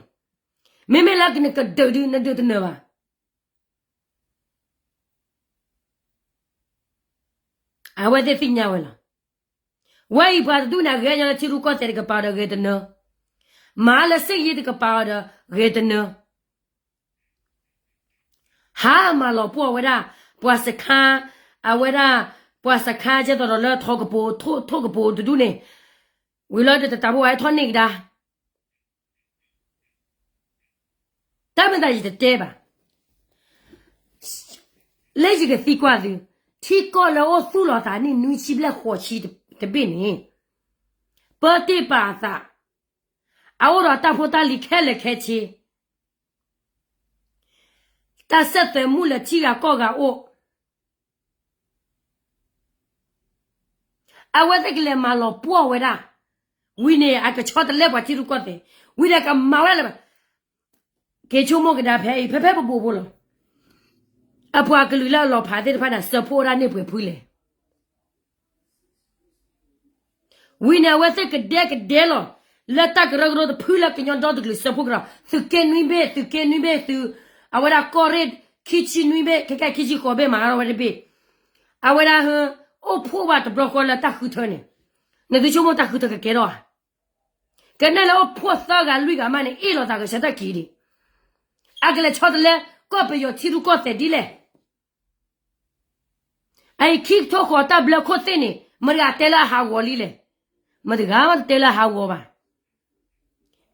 မ့မ့ၢ်လၢနကဒုးဒုး နဒုးတနၢၤဘၣ်. အဝဲသ့ၣ်သ့ၣ်ညါဝဲလီၤ. ဝဲအံၤပှၤတဒူၣ်န့ၣ် အဂဲၤညီလၢထံရူၢ်ကီၢ်သဲးတကပၤဒီးဂဲၤတနၢၤ, မၤလၢစ့ယ့တကပၤအီၤဒီးဂဲၤတနၢၤ ဟါမၢ်လီၤပှီၢ်ဝဲဒၣ် ပှၤစခါ, အဝဲဒၣ် ပှၤစခါကဲသိးဒီးလၢထိၣ်ကပိၤ, ထိၣ်ကပိၤတဒူၣ်န့ၣ်, ဝံၤလီၤဒီးတတးဖိဝဲဟဲထီၣ်န့ၢ်ကဒါ. တၢ်မ့ၢ်သးယတတဲဘၣ်. လၢယကသံကွၢ်သု, ထံကီၢ်လၢအိၣ်သူၣ်လီၤသးနံၣ်နွံဆံဘျဲၣ်ဃိးဆံတဘ့ၣ်န့ၣ်, ပၢတ့ၢ်ပာ်အသး, အအိၣ်ဒီးတၢ်ဖိတၢ်လံၤခဲလၢာ်ခဲဆ့ တၢ်စဲးသွဲးမူလၢထံဂၤကီၢ်ဂၤအိၣ်, အဝဲသ့ၣ်ကလဲၤမၤလီၤပှီၢ်ဝဲဒၣ်, ဝံၤန့ၣ် အကဆီတလဲပှၤထံရူၢ်ကီၢ်သဲး, ဝံၤန့ၣ် ကမၤဝဲဒၣ်လၢၤဘၣ်, က့ၤဆိကမိၣ်ကဒါဖဲအံၤ ဖဲဖဲပဘိးဖိလီၤ. အပှၤကလုာ်လၢအလီၤဖးသ့ၣ်တဖၣ်န့ၣ် စၢဖှိၣ်ဝဲဒၣ်န့ၢ်ပှဲၤဖုလဲၣ်. ဝံၤန့ၣ် အဝဲသ့ၣ်ကဒဲကဒဲလီၤ, လၢတၢ်ကရၢကရိတဖုလၢကညီဒီတကလုာ်စၢဖှိၣ်ကဒီး, သုးက့နွံဘ့ၣ်, သုးက့နွံဘ့ၣ်, သုး, အဝဲဒၣ်ကီၢ်ရ့ၣ် ခံဆံနွံဘ့ၣ်, ခဲကဲခံဆံဃိးဘ့ၣ် မၤအါထီၣ်ဝဲတဘ့ၣ်, အဝဲဒၣ်ဟၢ, အိၣ်ဖှိၣ်ဘၣ်တဘျီဃီလၢတၢ်ဃုထၢန့ၣ်, နသုဆိကမိၣ်တၢ်ဃုထၢကကဲထီၣ်ဧါ, ကနဲၣ်လၢအိၣ်ဖှိၣ်သၢဂၤလွံၢ်ဂၤမးန့ၣ် အ့ၣ်လိာ်သးကဆှဲတၢ်က့ၤဒံး, အကလဲၤဆီတလဲ ကီၢ်ပယီၤထံရူၢ်ကီၢ်သဲးဒ်လဲၣ် အအံၤခံကထိဃီၤတၢ်ဘျၢခိၣ်သ့ၣ်န့ၣ် မတၤဂၤတဲလၢအဟးဂီၤလံလဲၣ်. မတၤဂၤမးတတဲလၢအဟးဂီၤဘၣ်.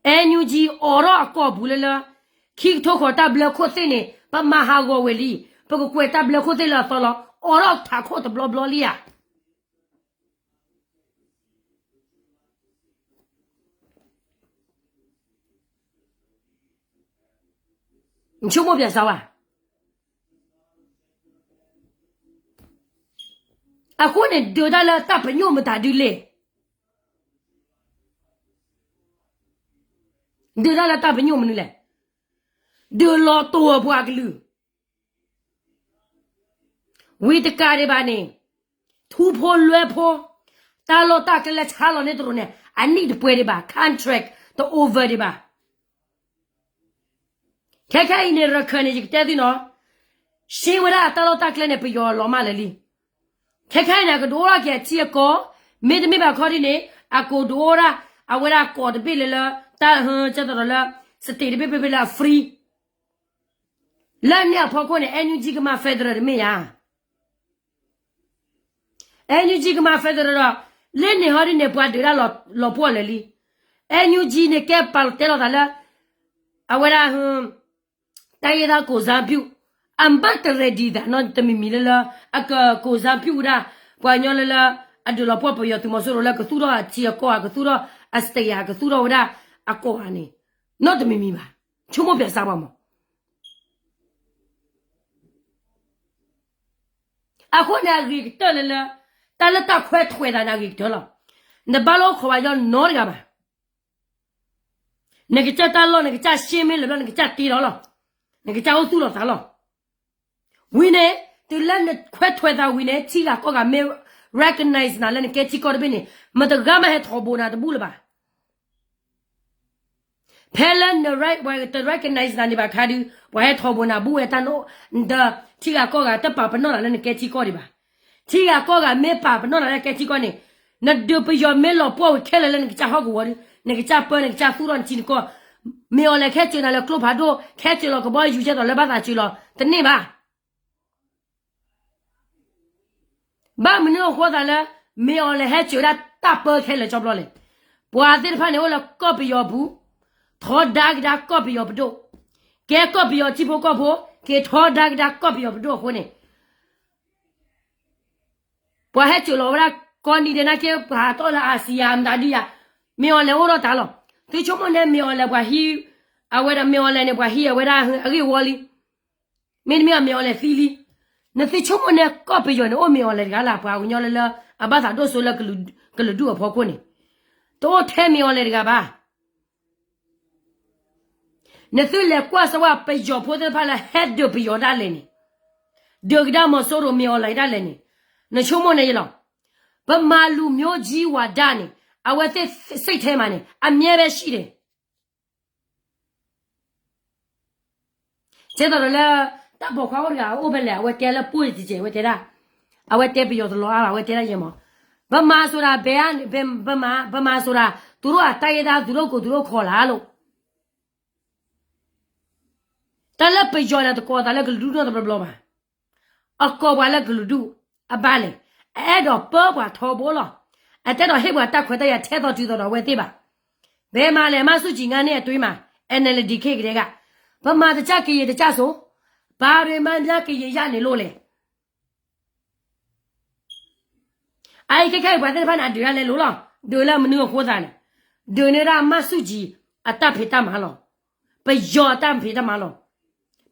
အဲၣ်ယူၣ်ကၠံ အိးထီၣ်အကိာ်ပူၤလၢလၢ ခံကထိဃီၤတၢ်ဘျၢခိၣ်သ့ၣ်န့ၣ် ပမၤဟးဂီၤဝဲလံ, ပကကွဲးတၢ်ဘျၢခိၣ်သ့ၣ်လၢအသီလီၤ. အိးထီၣ်ထးခိၣ်တဘျီဘျီလံဧါ. ဆိကမိၣ်ပၠးစးဝါ. အဃိန့ၣ် ဒုးတၢ်လၢတၢ်ပညိၣ်မတၤဒုလဲၣ်. ဒုးတၢ်လၢတၢ်ပညိၣ်မနုၤလဲၣ်. ဒုးလီၤတိာ်အပှၤကလုာ် ဝံၤတကးဒံးဘၣ်န့ၣ် ထူဖိလွဲဖိ တၢ်လီၢ်တၢ်ကျဲလၢဆါလီၤန့ၢ်တရူးန့ၣ် အနံၣ်တပှဲၤဒံးဘၣ် contract တ over ဒံးဘၣ်. ခဲခဲအံၤန့ၣ် ရခၢၣ်န့ၣ် ယကတဲသုနီၤ ရှင်းဝဲဒၣ်အတၢ်လီၢ်တၢ်ကျဲန့ၣ် ပယီၤလီၤမၢ်လၢာ်လံ. ခဲခဲအံၤန့ၣ် အကဒုးအိၣ်ထီၣ်က့ၤအထံအကီၢ်, မ့တမ့ၢ်ဘၣ်ခီဒ်န့ၣ် အကဒုးအိၣ်ဒၣ် အဝဲဒၣ်ကီၢ်တဘ့ၣ်လၢလၢ တၢ်ဟၢကဲသိးဒီးလၢ state တဘ့ၣ်ဘ့ၣ်လၢအ free လၢန့ၣ်အဖီခိၣ်န့ၣ် NUG ကမၤ federal တမ့ၢ်ဧါ. NUG ကမၤ federal ဒီး လၢန့ၣ်ဟီဒ်န့ၣ် ပှၤဒုးတၢ်လီၤပှီၢ်လၢာ်လံ. NUG န့ၣ်ကဲပာ်လီၤတဲလီၤသးလၢ အဝဲဒၣ် တၢ်ဂ့ၢ်တၢ်ကိးစါပူၣ် အမ့ၢ်တ ready သးနီတမံၤမံၤလၢလၢ အကကိးစါပူၣ်ဝဲဒၣ် ပှၤကညီလၢလၢ အဒုးလီၤပှီၢ်ပယီၤသုးမီၤစိရိၤလၢကသူၣ်ထီၣ်အထံအကီၢ် ကသူၣ်ထီၣ်အ state ကသူၣ်ထီၣ်ဝဲဒၣ်အကီၢ်ဧါန့ၣ် နီတမံၤမံၤဘၣ်. ဆိကမိၣ်ပၠးစးဝါမး. အဃိန့ၣ် အဂ့ၤကတၢၢ်လၢလၢ တၢ်လၢတၢ်ခွဲးထွဲးသးန့ၣ် အဂ့ၤကတၢၢ်လီၤ. နတဘၣ်လၢအိၣ်ခိးဝဲညီနီတဂၤဘၣ်. နကစၢ်တၢ်လီၢ် နကစၢ်ရှဲမ့ၢ်လၢာ်ဘျီ နကစၢ်တ့လီၤလီၤ. နကစၢ်အိၣ်သူၣ်လီၤသးလီၤ. ဝံၤန့ၣ် တုၤလၢနခွဲးထွဲးသးဝံၤန့ၣ် ထံဂၤကီၢ်ဂၤမ့ၢ် recognize နၤလၢနကဲထံကီၢ်တဘ့ၣ်န့ၣ် မတဂၤမးဟဲထီဘိနၤတဘူၣ်လၢၤဘၣ်. ဖဲလၢန ပှၤတ recognize နၤန့ၣ်ဘၣ်ခါဒုး ပှၤဟဲထီဘိနၤဘူၣ်ဝဲတၢ်နီၣ် ဒီးထံဂၤကီၢ်ဂၤတပာ်ပနီၣ်နၤလၢနကဲထံကီၢ်ဒံးဘၣ်. ထံဂၤကီၢ်ဂၤမ့ၢ်ပာ်ပနီၣ်နၤလၢကဲထံကီၢ်န့ၣ် နဒုးပယီၤမ့ၢ်လီၤပှီၢ်ဝံၤခဲလၢာ်လၢနကစၢ်ဟီၣ်ကဝီၤဒုး နကစၢ်ပၢနကစၢ်သူၣ်ထီၣ်နထံနကီၢ် မ့ၢ်အီၤလဲၤခဲစၢၤနၤလၢကျိဖးဒိၣ် ခဲစၢၤလီၤကဘီယူၤကဲသိးလၢဘၣ်သးစၢၤလီၤ တန့ၢ်ဘၣ်. ဘၣ်မနုၤအဃိသးလၢ မ့ၢ်အီၤလဲၤဟဲစၢၤဒၣ်တၢ်ပၢခဲလၢာ်ကၠီဘျီလဲၣ်. ပှၤသ့ၣ်တဖၣ်န့ၣ်အိၣ်လၢကီၢ်ပယီၤပူၤ ထီဒါကဒါကီၢ်ပယီၤပဒိၣ် ကဲကီၢ်ပယီၤထံဖိကီၢ်ဖိ က့ၤထီဒါကဒါကီၢ်ပယီၤပဒိၣ်အဃိန့ၣ် ပှၤဟဲစၢၤလီၤဝဲဒၣ် ကိးနံၤဒဲးနာ်က့ ပှၤဟးထီၣ်လၢ ASEAN မတၤဒုယၤ မ့ၢ်အီၤလဲၤအိၣ်ထီၣ်တၢ်လီၤ. သုဆိကမိၣ်န့ၣ် မ့ၢ်အီၤလဲၤပှၤဟံး အဝဲဒၣ်မ့ၢ်အီၤလဲၤန့ၣ် ပှၤဟံးအဝဲဒၣ်အဂ့ၢ်ဝီလံ. မ့တမ့ၢ်အီၤမ့ၢ်အီၤလဲၤသံလံ. နသုဆိကမိၣ်န့ၣ် ကီၢ်ပယီၤန့ၣ် အိၣ်မ့ၢ်အီၤလဲၤတဂၤလၢ် ပှၤကညီလၢလၢ အဘၣ်သးဒိၣ်စိလၢ ကလုာ်ဒူၣ်အဖီခိၣ်န့ၣ် တအိၣ်ထဲမ့ၢ်အီၤလဲၤတဂၤဘၣ်. နသုလဲၤကွၢ်စၢၤဝဲ ပယီၤဖိသ့ၣ်တဖၣ်လၢဟဲဒုးပယီၤဒၣ်လဲာ်န့ၣ် ဒုးကဒါမီၤစိရိၤမ့ၢ်အီၤလဲၤဒၣ်လဲာ်န့ၣ် နဆိကမိၣ်န့ၣ်ယလီၤ. ဗမာလူမျိုးကြီးဝါဒန့ၣ် အဝဲသ့ၣ်စိတ်ထဲမှာန့ၣ် အမြဲပဲရှိတယ်. ကဲသိးဒီးလၢ တၢ်ပိာ်ခွါအိၣ်တဂၤ အအိၣ်ဖဲလဲၣ် အဝဲတဲလၢပှိၢ်တကဲး အဝဲတဲဒၣ် အဝဲတဲပယီၤတလီၤအါဘၣ် အဝဲတဲဒၣ်ယဲမး ဗမာဆိုတာ ဘယ်ကနေ ဗမာ ဗမာဆိုတာ သူတို့အတိုင်းရင်းသား သူတို့ကို သူတို့ခေါ်လားလို့ တၢ်လၢပယီၤန့ၣ် တကိးသးလၢကလုာ်ဒူၣ်နီတဘျီဘျီဘၣ်. အကိးပှၤလၢကလုာ်ဒူၣ်အဘၣ်လဲၣ်. အအဲၣ်ဒိးပၢပှၤထီဘိလီၤ. အတအဲၣ်ဒိးဟ့ၣ်ပှၤတၢ်ခွဲးတၢ်ယာ်ထဲသိးတုၤသိးဒီးအဝဲသ့ၣ်ဘၣ်. ဘယ်မှာလဲၣ် မန်းစုကြည် ငါးနှစ်အတွင်းမှာ NLD ခေတ်ကတည်းက ဗမာတစ်ကျပ် ကရင်တစ်ကျပ်ဆို ဘာတွေမှန်းများ ကရင်ရနေလို့လဲ အအံၤခဲခဲအံၤ ပှၤသ့ၣ်တဖၣ်န့ၣ် အဒုးတၢ်လဲလိာ်လီၤ. ဒုးလၢမနုၤအဃိသးန့ၣ် ဒုးန့ၢ်ဒၣ်မန်းစုကြည် အတၢ်ဖံးတၢ်မၤလီၤ. ပယီၤအတၢ်ဖံးတၢ်မၤလီၤ.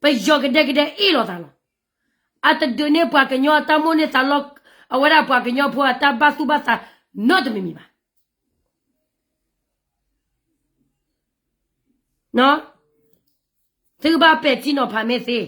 ပယီၤကဒဲကဒဲအ့ၣ်လိာ်သးလီၤ. အတဒုးန့ၢ်ပှၤကညီအတၢ်မိၣ်န့ၢ်သးလီ, အဝဲဒၣ်ပှၤကညီဖိအတၢ်ဘၣ်သူၣ်ဘၣ်သးနီတမံၤမံၤဘၣ်. သုကဘၣ်ပဲာ်ထံနီၤဖးမ့ၢ်သ့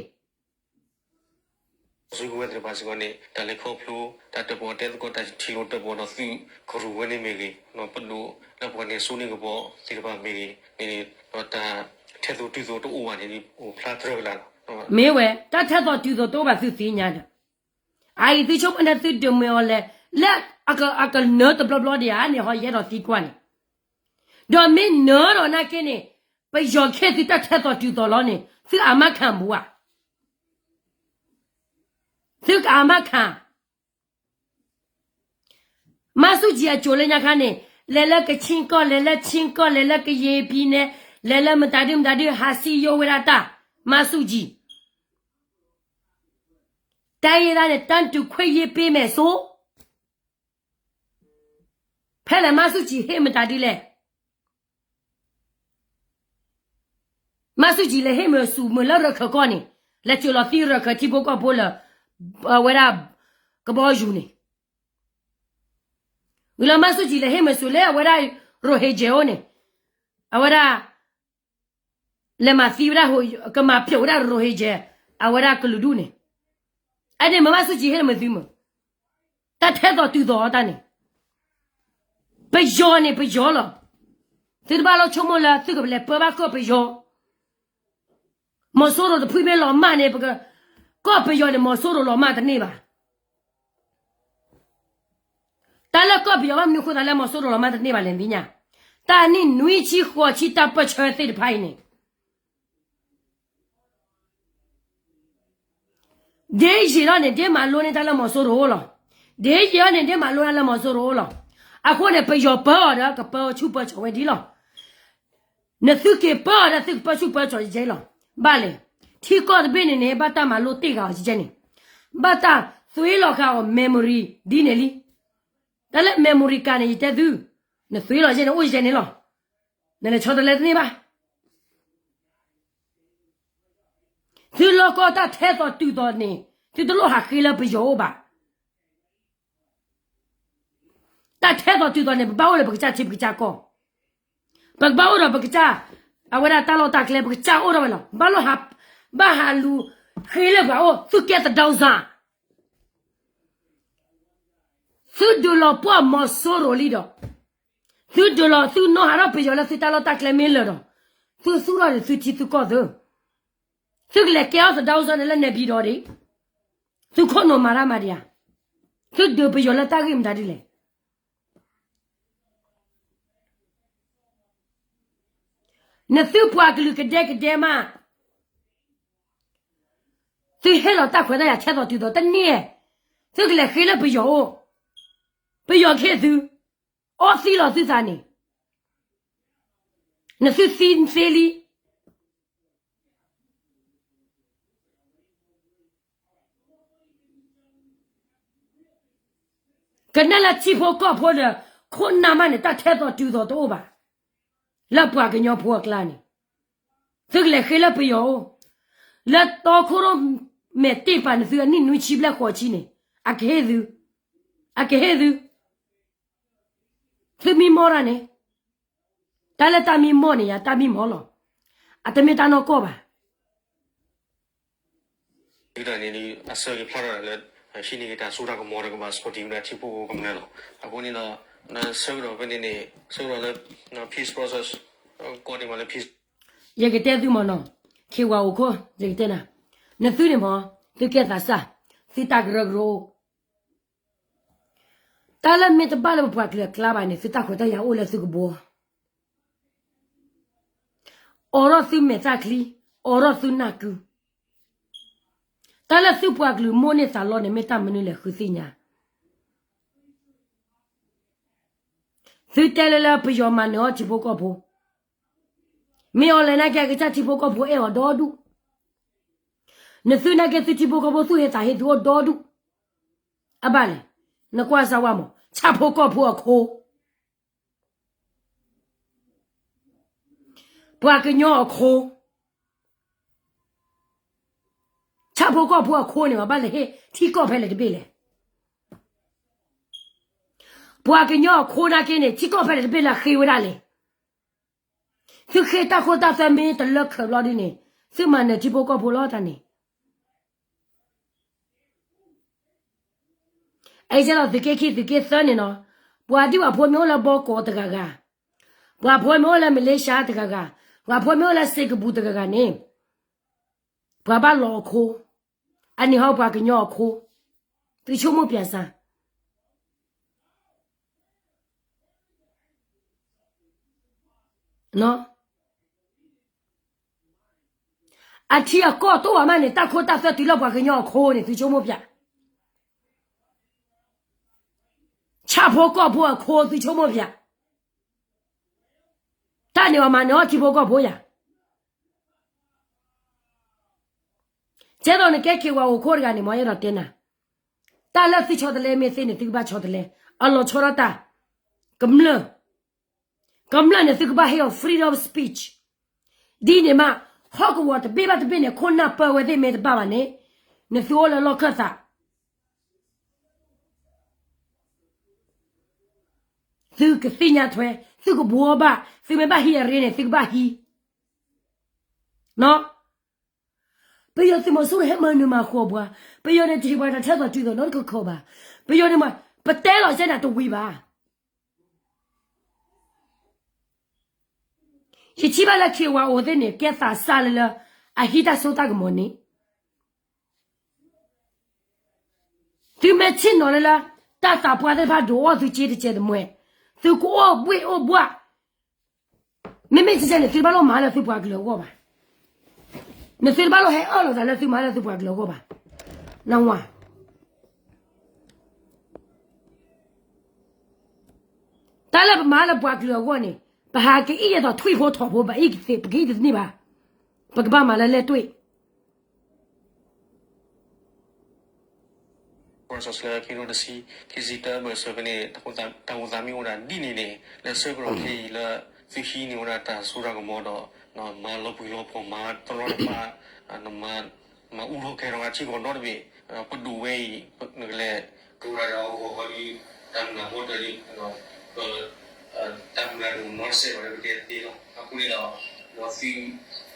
စုကဝဲၤသ့ၣ်တဖၣ်စ့ၢ်ကီးန့ၣ် တၢ်လဲၤခီဖျိ တၢ်တၢၣ်ပီၣ်တဲသကိး တၢ်ထံၣ်လိာ်တၢၣ်ပီၣ်ဒီးသုးကရူၢ်ဝဲန့ၣ်မ့ၢ်ဂ့ၤ, ပဒိၣ်လၢပှၤန့ၣ် စိန့ၢ်ကပီၤသ့ၣ်တဖၣ်မ့ၢ်ဂ့ၤန့ၣ်, ဒီးတၢ်ထဲသိးတုၤသိးတအိၣ်ဘၣ်န့ၣ် အိၣ်ဖျါတြၢၢ်ကလာ်လီၤ. မ့ၢ်ဝဲ တၢ်ထဲသိးတုၤသိးတအိၣ်ဘၣ်သုသ့ၣ်ညါဒီး, အအံၤသုဆိကမိၣ်န့ၣ်သုဒုးမ့ၢ်အီၤလဲၣ်, လၢအကနၢၤတဘျီဘျီဒံးဧါန့ၣ် ဟီယအဲၣ်ဒိးသံကွၢ်န့ၣ်, ဒီးမ့ၢ်နၢၤဒီးနာ်က့န့ၣ်, ပယီၤခ့သုတၢ်ထဲသိးတုၤသိးလီၤန့ၣ် သုအမါခၣ်ဘူးဧါ, သုကအမါခၣ် မၤဆူၣ်ကၠံအစိၤလၢညါခါန့ၣ်, လဲၤလၢကဆ့ကီၢ် လဲၤလၢဆ့ကီၢ် လဲၤလၢကယဲၢ်ပံၤနဲ, လဲၤလၢမတၤဒုမတၤဒု ဟးစံယိဝဲဒၣ်တၢ်, မၤဆူၣ်ကၠံ, တၢ်အံၤဒၣ်န့ၣ် တၢ်တူၢ်ခွဲးယ့ပ့မဲာ်စိ, ဖဲလဲၣ်မၤဆူၣ်ကၠံဟ့ၣ်မတၤဒုလဲၣ်, မၤဆူၣ်ကၠံလဲၤဟ့ၣ်မ့ၢ်ဆူၣ်မ့ၢ်လၢရခၢၣ်ကီၢ်န့ၣ်, လဲၤစၢၤလီၤသံရခၢၣ်ထံဖိကီၢ်ဖိလၢ, အဝဲဒၣ်, ကဘီယူၤန့ၣ်, ဂုာ်လၢမၤဆူၣ်ကၠံလဲၤဟ့ၣ်မ့ၢ်ဆူၣ်လၢအဝဲဒၣ်, ရိၣ်ဟ့ၣ်ကဲၤအိၣ်န့ၣ်, အဝဲဒၣ် လဲၤမၤသံဝဲဒၣ်, ကမၤဖျိးဝဲဒၣ်ရိၣ်ဟ့ၣ်ကဲၤ, အဝဲဒၣ်ကလုာ်ဒူၣ်န့ၣ်, အန့ၣ်မ့ၢ်မၤဆူၣ်ကၠံဟ့ၣ်လၢမ့ၢ်သုမ့ၢ်, တၢ်ထဲသိးတုၤသိးအီၤတၢ်န့ၣ်, ပယီၤန့ၣ်ပယီၤလီၤ, သုတဘၣ်လီၤဆိကမိၣ်လၢသုကလဲၤပၢဘၣ်ကီၢ်ပယီၤ, မီၤစိရိၤတဖုမ့ၢ်လီၤမၢ်န့ၣ် ပက, ကီၢ်ပယီၤန့ၣ် မီၤစိရိၤလီၤမၢ်တန့ၢ်ဘၣ်. တၢ်လၢကီၢ်ပယီၤဘၣ်မနုၤဃိသးလၢမီၤစိရိၤလီၤမၢ်တန့ၢ်ဘၣ်လဲၣ်သ့ၣ်ညါ, တၢ်နံၣ်နွံဆံဃိးဆံတၢ်ပၢၢ်ဆၢသ့ၣ်တဖၣ်အံၤန့ၣ် ဒ်ယံာ်ထီၣ်န့ၣ် ဒ်မၤလိန့ၢ်တၢ်လၢမီၤစိရိၤအိၣ်လီၤ. ဒ်ယံာ်ထီၣ်န့ၣ် ဒ်မၤလိတၢ်လၢမီၤစိရိၤအိၣ်လီၤ. အဃိန့ၣ် ပယီၤပၢအီၤဒီး ကပၢဆူၣ်ပၢစီၤဝဲဒ်လီၤ. နသုက့ၤပၢအီၤဒီး သုကပၢဆူၣ်ပၢစီၤယဲလီၤ. ဘၣ်လဲၣ်, ထံကီၢ်တဘ့ၣ်န့ၣ်န့ၣ် ဘၣ်တၢ်မၤလိတ့ၢ်ဃာ်အီၤယဲန့ၣ်, ဘၣ်တၢ်သွ့လီၤဃာ်အီၤ memory ဒ်န့ၣ်လံ. တၢ်လၢ memory card န့ၣ် ယတဲသု, နသွ့လီၤယဲန့ၣ် အိၣ်ယဲန့ၣ်လီၤ. နလဲၤဆီတလဲတန့ၢ်ဘၣ်. သုလီၢ်ကီၢ်တၢ်ထဲသိးတုၤသိးန့ၣ် သုတလိၣ်ဟးဃ့လၢပယီၤအိၣ်ဘၣ်. တၢ်ထဲသိးတုၤသိးန့ၣ် ပဘၣ်အိၣ်လၢပကစၢ်ထံပကစၢ်ကီၢ်, ပကဘၣ်အိၣ်ဒီးပကစၢ်, အဝဲဒၣ်တၢ်လီၢ်တၢ်ကျဲ ပကစၢ်အိၣ်ထီၣ်ဝဲလီၤ. ဘၣ်လီၤဟး, ဘၣ်ဟးလူၤဃ့လၢပှၤအိၣ်, သုကဲသဒၢစၢ် သုဒုးလီၤပှီၢ်မီၤစိရိၤလံဒီး, သုဒုးလီၤသုနီၢ်ဟးထီၣ်ပယီၤလၢသုတၢ်လီၢ်တၢ်ကျဲမ့ၢ်လၢာ်ဒီး, သုသူၣ်ထီၣ်န့ၣ်သုထံသုကီၢ်သု, သုကလဲၤကဲအီၣ်သဒၢစၢ်န့ၣ်လၢနဲဘံဒီးဒံး, သုခိၣ်နူာ်မၤတၢ်မၤဒံးဧါ, သုဒုးပယီၤလၢတၢ်ဂ့ၢ်မတၤဒ်လဲၣ်. နသုပှၤကလုာ်ကဒဲကဒဲမး, သုဟ့ၣ်လီၤတၢ်ခွဲးတၢ်ယာ်ထဲသိးတုၤသိးတန့ၢ်, သုကလဲၤဃ့လၢပယီၤအိၣ်, ပယီၤခ့သု, အီသံလီၤသုသးန့ၣ်, နသုသံသ့လံ. ကနၣ်လၢထံဖိကီၢ်ဖိဒီး ခိၣ်နၢ်မးန့ၣ် တၢ်ထဲသိးတုၤသိးတအိၣ်ဘၣ်, လၢပှၤကညီဖိအကျါန့ၣ်, သုကလဲၤဃ့လၢပယီၤအိၣ်, လၢတီခိၣ်ရိၣ်မဲာ်တ့ၢ်ပာ်န့ၣ် သုအနံၣ်နွံဆံဘျဲၣ်ဃိးဆံန့ၣ်, အကဟ့ၣ်သု, အကဟ့ၣ်သု, သုမံမီၢ်တၢ်န့ၣ်, တၢ်လၢတၢ်မံမီၢ်န့ၣ် ယၤတၢ်မံမီၢ်လီၤ, အတမ့ၢ်တၢ်နီၢ်ကီၢ်ဘၣ်. ဒ်န့ၣ် အဆၢက့ၤဖျါထီၣ်ဒၣ်လၢ ဟံးန့ၢ်က့ၤတၢ်စိတၢ်ကမီၤဒီးကဘၣ် support ဒၣ်ထံဖိကီၢ်ဖိကမျၢၢ်လီၤ. အဃိန့ၣ်ဒီး ဆၢကတီၢ်ဖဲန့ၣ်န့ၣ် ဆၢကတီၢ်လၢ peace process ကီးန့ၢ်မးလၢ peace ယကတဲသုမ့ၢ်နီၤ, ခ့ဝါအိၣ်ခိၣ် ယကတဲနၤ, နသုန့ၣ်မ့ၢ် သုကဲသးစၢ်, သုတၢ်ကရၢကရိအိၣ် တၢ်လၢမ့ၢ်တဘၣ်လၢပပှၤကလုာ်အကျါဘၣ်န့ၣ် သုတၢ်ခွဲးတၢ်ယာ်အိၣ်လၢသုကဘီ, အိးထီၣ်သုမဲာ်သၣ်ချံ, အိးထီၣ်သုနၢ်ကု, တၢ်လၢသုပှၤကလုာ်မိၣ်န့ၢ်သးလီန့ၣ် မ့ၢ်တၢ်မနုၤလဲၣ် ဃုသ့ၣ်ညါ. သုတဲလၢလၢပယီၤမၤနၢၤအီၣ်ထံဖိကီၢ်ဖိ, မ့ၢ်အီၤလဲၣ်နာ်က့ အကစၢ်ထံဖိကီၢ်ဖိအဲၣ်အီၤဒီဒူၣ်, နသုနာ်က့ သုထံဖိကီၢ်ဖိသူၣ်ဟ့သးဟ့သုအိၣ်ဒီဒူၣ်, အဘၣ်လဲၣ်, နကွၢ်စၢ်ဝါမး ဆၣ်ဖိကီၢ်ဖိအခိ, ပှၤကညီအခိ ဆၣ်ဖိကီၢ်ဖိအခိန့ၣ် ပှၤဘၣ်လဲၤဟ့ၣ်ထံကီၢ်ဖဲလဲၣ်တဘ့ၣ်လဲၣ်. ပှၤကညီအခိနာ်က့န့ၣ် ထံကီၢ်ဖဲလဲၣ်တဘ့ၣ်လၢအဃ့ဝဲဒၣ်လဲၣ်. သုဃ့တၢ်ခိတၢ်သွဲမ့ၢ်တလၢခၢးဘျီဒ်န့ၣ် သုမၤနၢၤထံဖိကီၢ်ဖိလီၤတၢ်န့ၣ် အဲၣ်ဒိးသုးက့ခံသုးက့သၢန့ၣ်နီၤ, ပှၤဒ်ပှၤဖိမ့ၢ်အိၣ်လၢဘီကီးတဂၤဂၤ, ပှၤဖိမ့ၢ်အိၣ်လၢမလ့ၡါတဂၤဂၤ, ပှၤဖိမ့ၢ်အိၣ်လၢစ့ကပူၤတဂၤဂၤန့ၣ်, ပှၤဘၣ်လီၤအခိ, အန့ၣ်ဟီပှၤကညီအခိ, သုဆိကမိၣ်ပၠးစၢ် အထံအကီၢ်တအိၣ်ဘၣ်မးန့ၣ် တၢ်ခိတၢ်သွဲတုၤလၢပှၤကညီအခိန့ၣ် သုဆိကမိၣ်ပၠး, ဆၣ်ဖိကီၢ်ဖိအခိ သုဆိကမိၣ်ပၠး, တၢ်န့ၣ်အီၤမၤနၢၤအီၣ်ထံဖိကီၢ်ဖိယၤ, ကဲသိးနကဲခ့ဝါအိၣ်ခိတဂၤန့ၣ် မ်ယအဲၣ်ဒိးတဲနၤ, တၢ်လၢသုဆီတလဲမ့ၢ်သ့န့ၣ် သုကဘၣ်ဆီတလဲ, အလီၤဆီဒၣ်တၢ်, ကမျၢၢ် ကမျၢၢ်န့ၣ် သုကဘၣ်ဟ့ၣ်အီၤ freedom of speech, ဒ်န့ၣ်မး, ဟီၣ်ကဝီၤတဘ့ၣ်ဘၣ်တဘ့ၣ်န့ၣ် ခိၣ်နၢ်ပၢဝဲသ့ၣ်မ့ၢ်တဘၣ်ဘၣ်န့ၣ်, နသုအိၣ်လၢလီၢ်ခၢၣ်သး, သုကသ့ၣ်ညါထွဲ, သုကဘှီဘၣ်, သုမ့ၢ်ဘၣ်ဟံးအရ့န့ၣ် သုကဘၣ်ဟံး, ပယီၤသုးမီၤစိရိၤဟဲမၤနၢၤမၤဃီပှၤ, ပယီၤန့ၣ်တဟ့ၣ်ပှၤတၢ်ထဲသိးတုၤသိးနီတခီခီဘၣ်, ပယီၤန့ၣ်မး, ပတဲလီၤစဲနၤတဝံၤဘၣ် ယထံၣ်ဘၣ်လၢခ့ဝါအိၣ်သ့ၣ်န့ၣ် ကဲသးစၢ်လၢလၢ အဟံးတၢ်စိတၢ်ကမီၤန့ၣ်, သုမ့ၢ်ဆ့ၣ်နီၤလၢလၢ တၢ်သးပှၢ်သ့ၣ်တဖၣ်ဒိးအီၣ်သုစ့တစဲးတမှဲ, သုကအိၣ်ဘှ့ၣ်အိၣ်ဘှၣ်, မ့မ့ၢ်တစဲးန့ၣ် သုတဘၣ်လိၣ်မၤလၢသုပှၤကလုာ်အဂီၢ်ဘၣ်, နသုတဘၣ်လိၣ်ဟဲအၢၣ်လီၤသးလၢသုမၤလၢသုပှၤကလုာ်အဂီၢ်ဘၣ်, နဝၤ တၢ်လၢပမၤလၢပှၤကလုာ်အဂီၢ်န့ၣ် ပဟးကအံၣ်ယဲၢ်သိးထွံၣ်ဖိထိးဖိ ပအံၣ်ကသ့ ပကအံၣ်တန့ၢ်ဘၣ်, ပကဘၣ်မၤလၢလဲၣ်တွ့ၣ် လၢခံကထိတဆံ ခံဆံတၢ ဘၢၣ်စၢၤဖဲန့ၣ် တၢ်အိၣ်သးမ့ၢ်အိၣ်ဒၣ်ဒ်န့ၣ်န့ၣ် လၢဆၢကတီၢ်ခဲအံၤလၢ သုဟံးန့ၢ်ဝဲဒၣ်တၢ်စိတၢ်ကမီၤဒီး မၤလီၤပှံၤလီၤဖီၣ် မၤတရီတပါ မၤအူထီၣ်ကဲထီၣ်အထံကီၢ်ဒီတဘ့ၣ် ပဒိၣ်ဝဲအံၤ နကလဲၤ ကဝဲဒၣ်အဂီၢ်ဂီၢ်လံ တၢ်မုၢ်လၢ်မီတၢ်လံ ပ တၢ်မုၢ်လၢ်ဒိၣ်နီတစဲးဘၣ်လၢပတဲတသ့လီၤ. အဃိန့ၣ်ဒီး ဒီး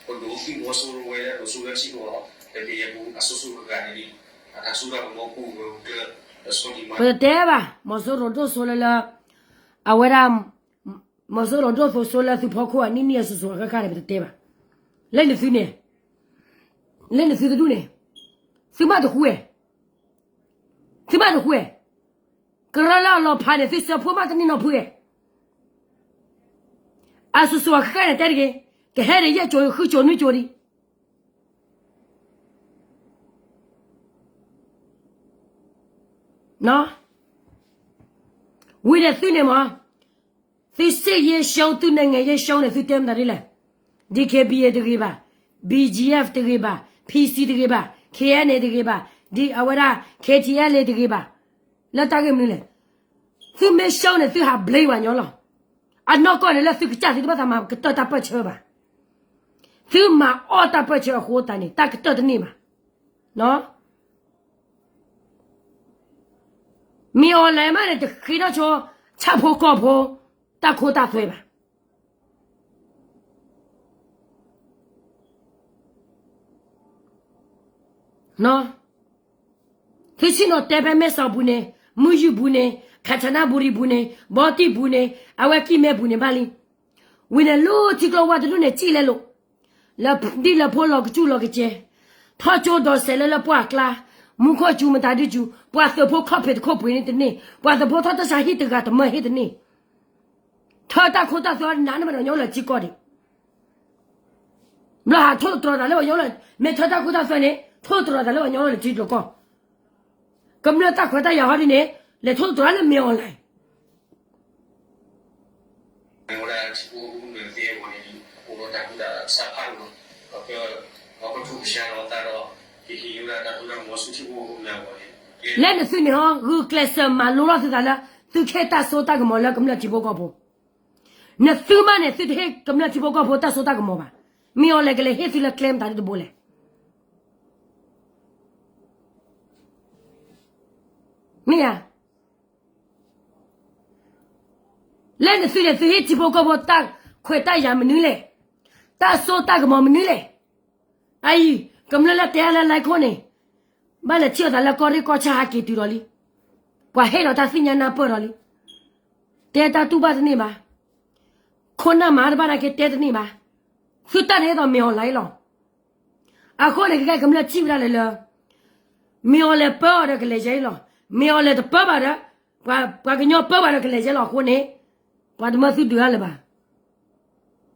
သု ပဒိၣ်သုမီၤစိရိၤဝဲလၢဒိၣ်စိလၢထံကီၢ် တဘ့ၣ်အပူၤအစိၤစိၤအဃၣ်ဃၣ်န့ၣ်လံ အတၢ်စိတၢ်ကမီၤပူၤဂၢၢ်ကျၢၤ လၢဆီဒံးမး ပတတဲဘၣ် မီၤစိရိၤဒိၣ်စိလၢလၢ အဝဲဒၣ် မီၤစိရိၤဒိၣ်စိလၢသုဖီခိၣ်အနံၣ်နံၣ်အစိၤစိၤအဃၣ်ဃၣ်န့ၣ် ပတတဲဘၣ်. လၢနသုန့ၣ် လၢနသုတဒူၣ်န့ၣ် သုမၤတဃုအဲ သုမၤတဃုအဲ ကရၢလၢအလီၤဖးန့ၣ် သုစၢဖှိၣ်မးတန့ၢ်နီတဖုအဲ အစိၤစိၤအဃၣ်ဃၣ်န့ၣ်တဲတဂ့ၤ ကဟဲဒီးယဲၢ်ကၠိၤဃုကၠိၤနွံကၠိၤဒံး ဝံၤဒီးသုန့ၣ်မး သုစ့ၣ်ယဲၢ်ရှုံး သုနဲၣ်ငဲၣ်ယဲၢ်ရှုံးန့ၣ် သုတဲမတၤဒ်လဲၣ် DKBA တဂ့ၤဘၣ် BGF တဂ့ၤဘၣ် PC တဂ့ၤဘၣ် KNA တဂ့ၤဘၣ် ဒ်အဝဲဒၣ် KTLA တဂ့ၤဘၣ် လၢတၢ်ဂ့ၢ်မနုၤလဲၣ် သုမ့ၢ်ရှုံးန့ၣ် သုဟးဘျ့ပှၤညီလီၤ. အနီၢ်ကီၢ်န့ၣ်လၢသုကစၢ် သုတဘၣ်သးမၤကတၢၢ်တၢ်ပၢၢ်ဆၢဘၣ်. သုမၤအီၣ်တၢ်ပၢၢ်ဆၢအဃိသတးန့ၣ် တၢ်ကတၢၢ်တန့ၢ်ဘၣ်. မ့ၢ် online မးန့ၣ် တဃ့ထီၣ်ဆိ ဆၣ်ဖိကီၢ်ဖိ တၢ်ခိတၢ်သွဲဘၣ်. သုဆ့ၣ်နီၤတဲဖဲမဲၢ်စီၤပူၤန့ၣ် မုၢ်ယုၢ်ပူၤန့ၣ် ခၣ်ဆၣ်နၢ်ဘူရံပူၤန့ၣ် ဘီတံၢ်ပူၤန့ၣ် အဝဲကံၢ်မဲပူၤန့ၣ်ဘၣ်လံ. ဝံၤန့ၣ်လၢထံကျိဝါတဒူၣ်န့ၣ် စံၣ်လဲလိာ် လၢဒ်လၢဖိလီၤကစူၣ်လီၤကစဲ ထီၣ်ကၠိဒီးစဲးလၢလၢပှၢ်ကျါ မူခိၣ်စူၤမတၤဒုစူၤ ပှၤသုးဖိခီၣ်ဖံးတခိၣ်ပှ့ၤန့ၣ်တန့ၢ် ပှၤသုးဖိထီၣ်တၢ်ဆါဟံၣ်တဂၤတမၢဟ့ၣ်တန့ၢ် ထၢတၢ်ခိတၢ်သွဲနးန့ၢ်မးဒီးညီလၢထံကီၢ်ဒံး ဘျီဟးထိၣ်သတြီၤသးလၢပှၤညီလၢ မ့ၢ်ထၢတၢ်ခိတၢ်သွဲန့ၣ် ထိၣ်သတြီၤသးလၢပှၤညီလၢထံကျိၤကီၢ် ကမျၢၢ်တၢ်ခွဲးတၢ်ယာ်ဟီဒ်န့ၣ် လဲၤထိၣ်သတြီၤလၢမ့ၢ် online လၢနသုန့ၣ်ဟီ ဂုာ်ကျဲးစၢးမၤလိထီၣ်သုသးလၢ သုကဟ့ၣ်တၢ်စိတၢ်ကမီၤလၢကမျၢၢ်ထံဖိကီၢ်ဖိ နသုမးန့ၣ် သုတဟ့ၣ်ကမျၢၢ်ထံဖိကီၢ်ဖိတၢ်စိတၢ်ကမီၤဘၣ်. မ့ၢ် online ကလဲၤဟ့ၣ်သုလၢကျဲမတၤဒ်တဘိလဲၣ်. မ့ၢ်ဧါ. လၢနသုန့ၣ် သုဟ့ၣ်ထံဖိကီၢ်ဖိတၢ်ခွဲးတၢ်ယာ်မနုၤလဲၣ်, တၢ်စိတၢ်ကမီၤမနုၤလဲၣ်. အအံၤ ကမျၢၢ်လၢတဲအါလၢ line ခိၣ်န့ၣ် ဘၣ်လဲၤထံၣ်အီၤသးလၢကီၢ်ရ့ၣ်ကီၢ်ဆၣ်ဟးက့ၤတုၤဒီးလံ. ပှၤဟ့ၣ်လီၤတၢ်သ့ၣ်ညါနၢ်ပၢၢ်ဒီးလံ. တဲတၢ်တူၢ်ဘၣ်တန့ၢ်ဘၣ်. ခိၣ်နၢ်မၤတဘၣ်နာ်က့တဲတန့ၢ်ဘၣ်. သုတၢ်န့ၣ်အဲၣ်ဒိးမ့ၢ်အီၤလဲၣ်လီၤ. အဃိန့ၣ် ကကဲကမျၢၢ်ထံၣ်ဝဲဒၣ်လဲာ်လၢ မ့ၢ်အီၤလဲၤပၢအီၤဒီးကလဲၤယဲလီၤ. မ့ၢ်အီၤလဲၤတပၢဘၣ်ဒီး ပှၤကညီပၢဘၣ်ဒီးကလဲၤယဲလီၤအဃိန့ၣ် ပှၤတမၢသုဒုးအါလၢၤဘၣ်.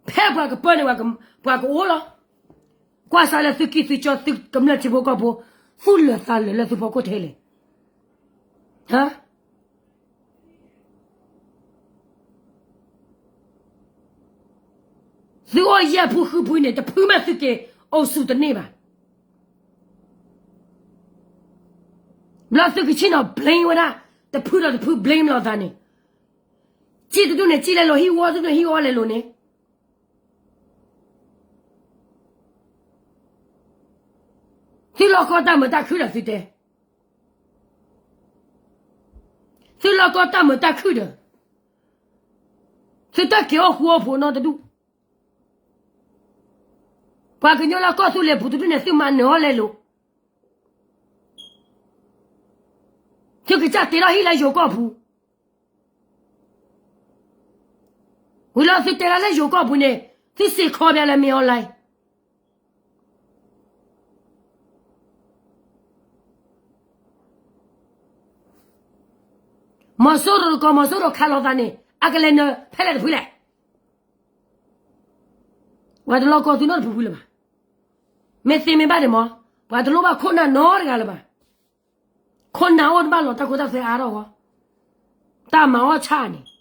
ဖဲပှၤကပၢန့ၣ် ပှၤကအိၣ်လီၤ. ကွၢ်စးလၢသုကံၢ်သုကၠီသုကမျၢၢ်ထံဖိကီၢ်ဖိ သူၣ်လၢာ်သးလၢာ်လၢသုဖီခိၣ်ထဲလဲၣ်. သုအိၣ်ယဲၢ်ဖုဃုဖုန့ၣ် တဖုမ့ၢ်သုက့ၤအိၣ်ဆူၣ်တန့ၢ်ဘၣ်. ဘျီသုကဆ့ၣ်နီၤ blame ဝဲဒၣ် တဖုဒီးတဖု blame လီၤသးန့ၣ်, စံၣ်တဒူၣ်န့ၣ် စံၣ်လဲလိာ် ဟံၣ်ဝီတဒူၣ်န့ၣ် ဟံၣ်ဝီလဲလိာ်န့ၣ် သုလီၢ်ကီၢ်တၢ်မုာ်တၢ်ခုၣ်ဒီးသုတဲ, သုလီၢ်ကီၢ်တၢ်မုာ်တၢ်ခုၣ်ဒီး သုတၢ်က့ၤအိၣ်ဃူအိၣ်ဖိးနီတဒူၣ်, ပှၤကညီလၢကီၢ်သူလ့ၤပူၤတဒူၣ်န့ၣ် သုမၤနၢၤအီၤလဲလိာ်, သုကစၢ်တ့ထီၣ်ဟံၣ်လၢယိၤကီၢ်ပူၤ, ဝံၤလီၤသုတဲဒၣ်လၢယိၤကီၢ်ပူၤန့ၣ် သုစ့ၢ်ကီးဘၣ်လၢမ့ၢ် online မီၤစိရိၤတကိး မီၤစိရိၤခးလိာ်သးန့ၣ် အကလဲၤနၢၤဖဲလဲၣ်တဖုလဲၣ်. ပှၤတလီၤကီသုနီတဖုဖုလၢၤဘၣ်. မ့ၢ်သ့မ့ၢ်ဘၣ်န့ၣ်မး ပှၤတလိၣ်ဘၣ်ခိၣ်နၢ်နီတဂၤလၢၤဘၣ်. ခိၣ်နၢ်အိၣ်တဘၣ်လီၤ တၢ်ခိတၢ်သွဲအါထီၣ်ဃီ, တၢ်မၤအီၣ်ဆၣ်န့ၣ်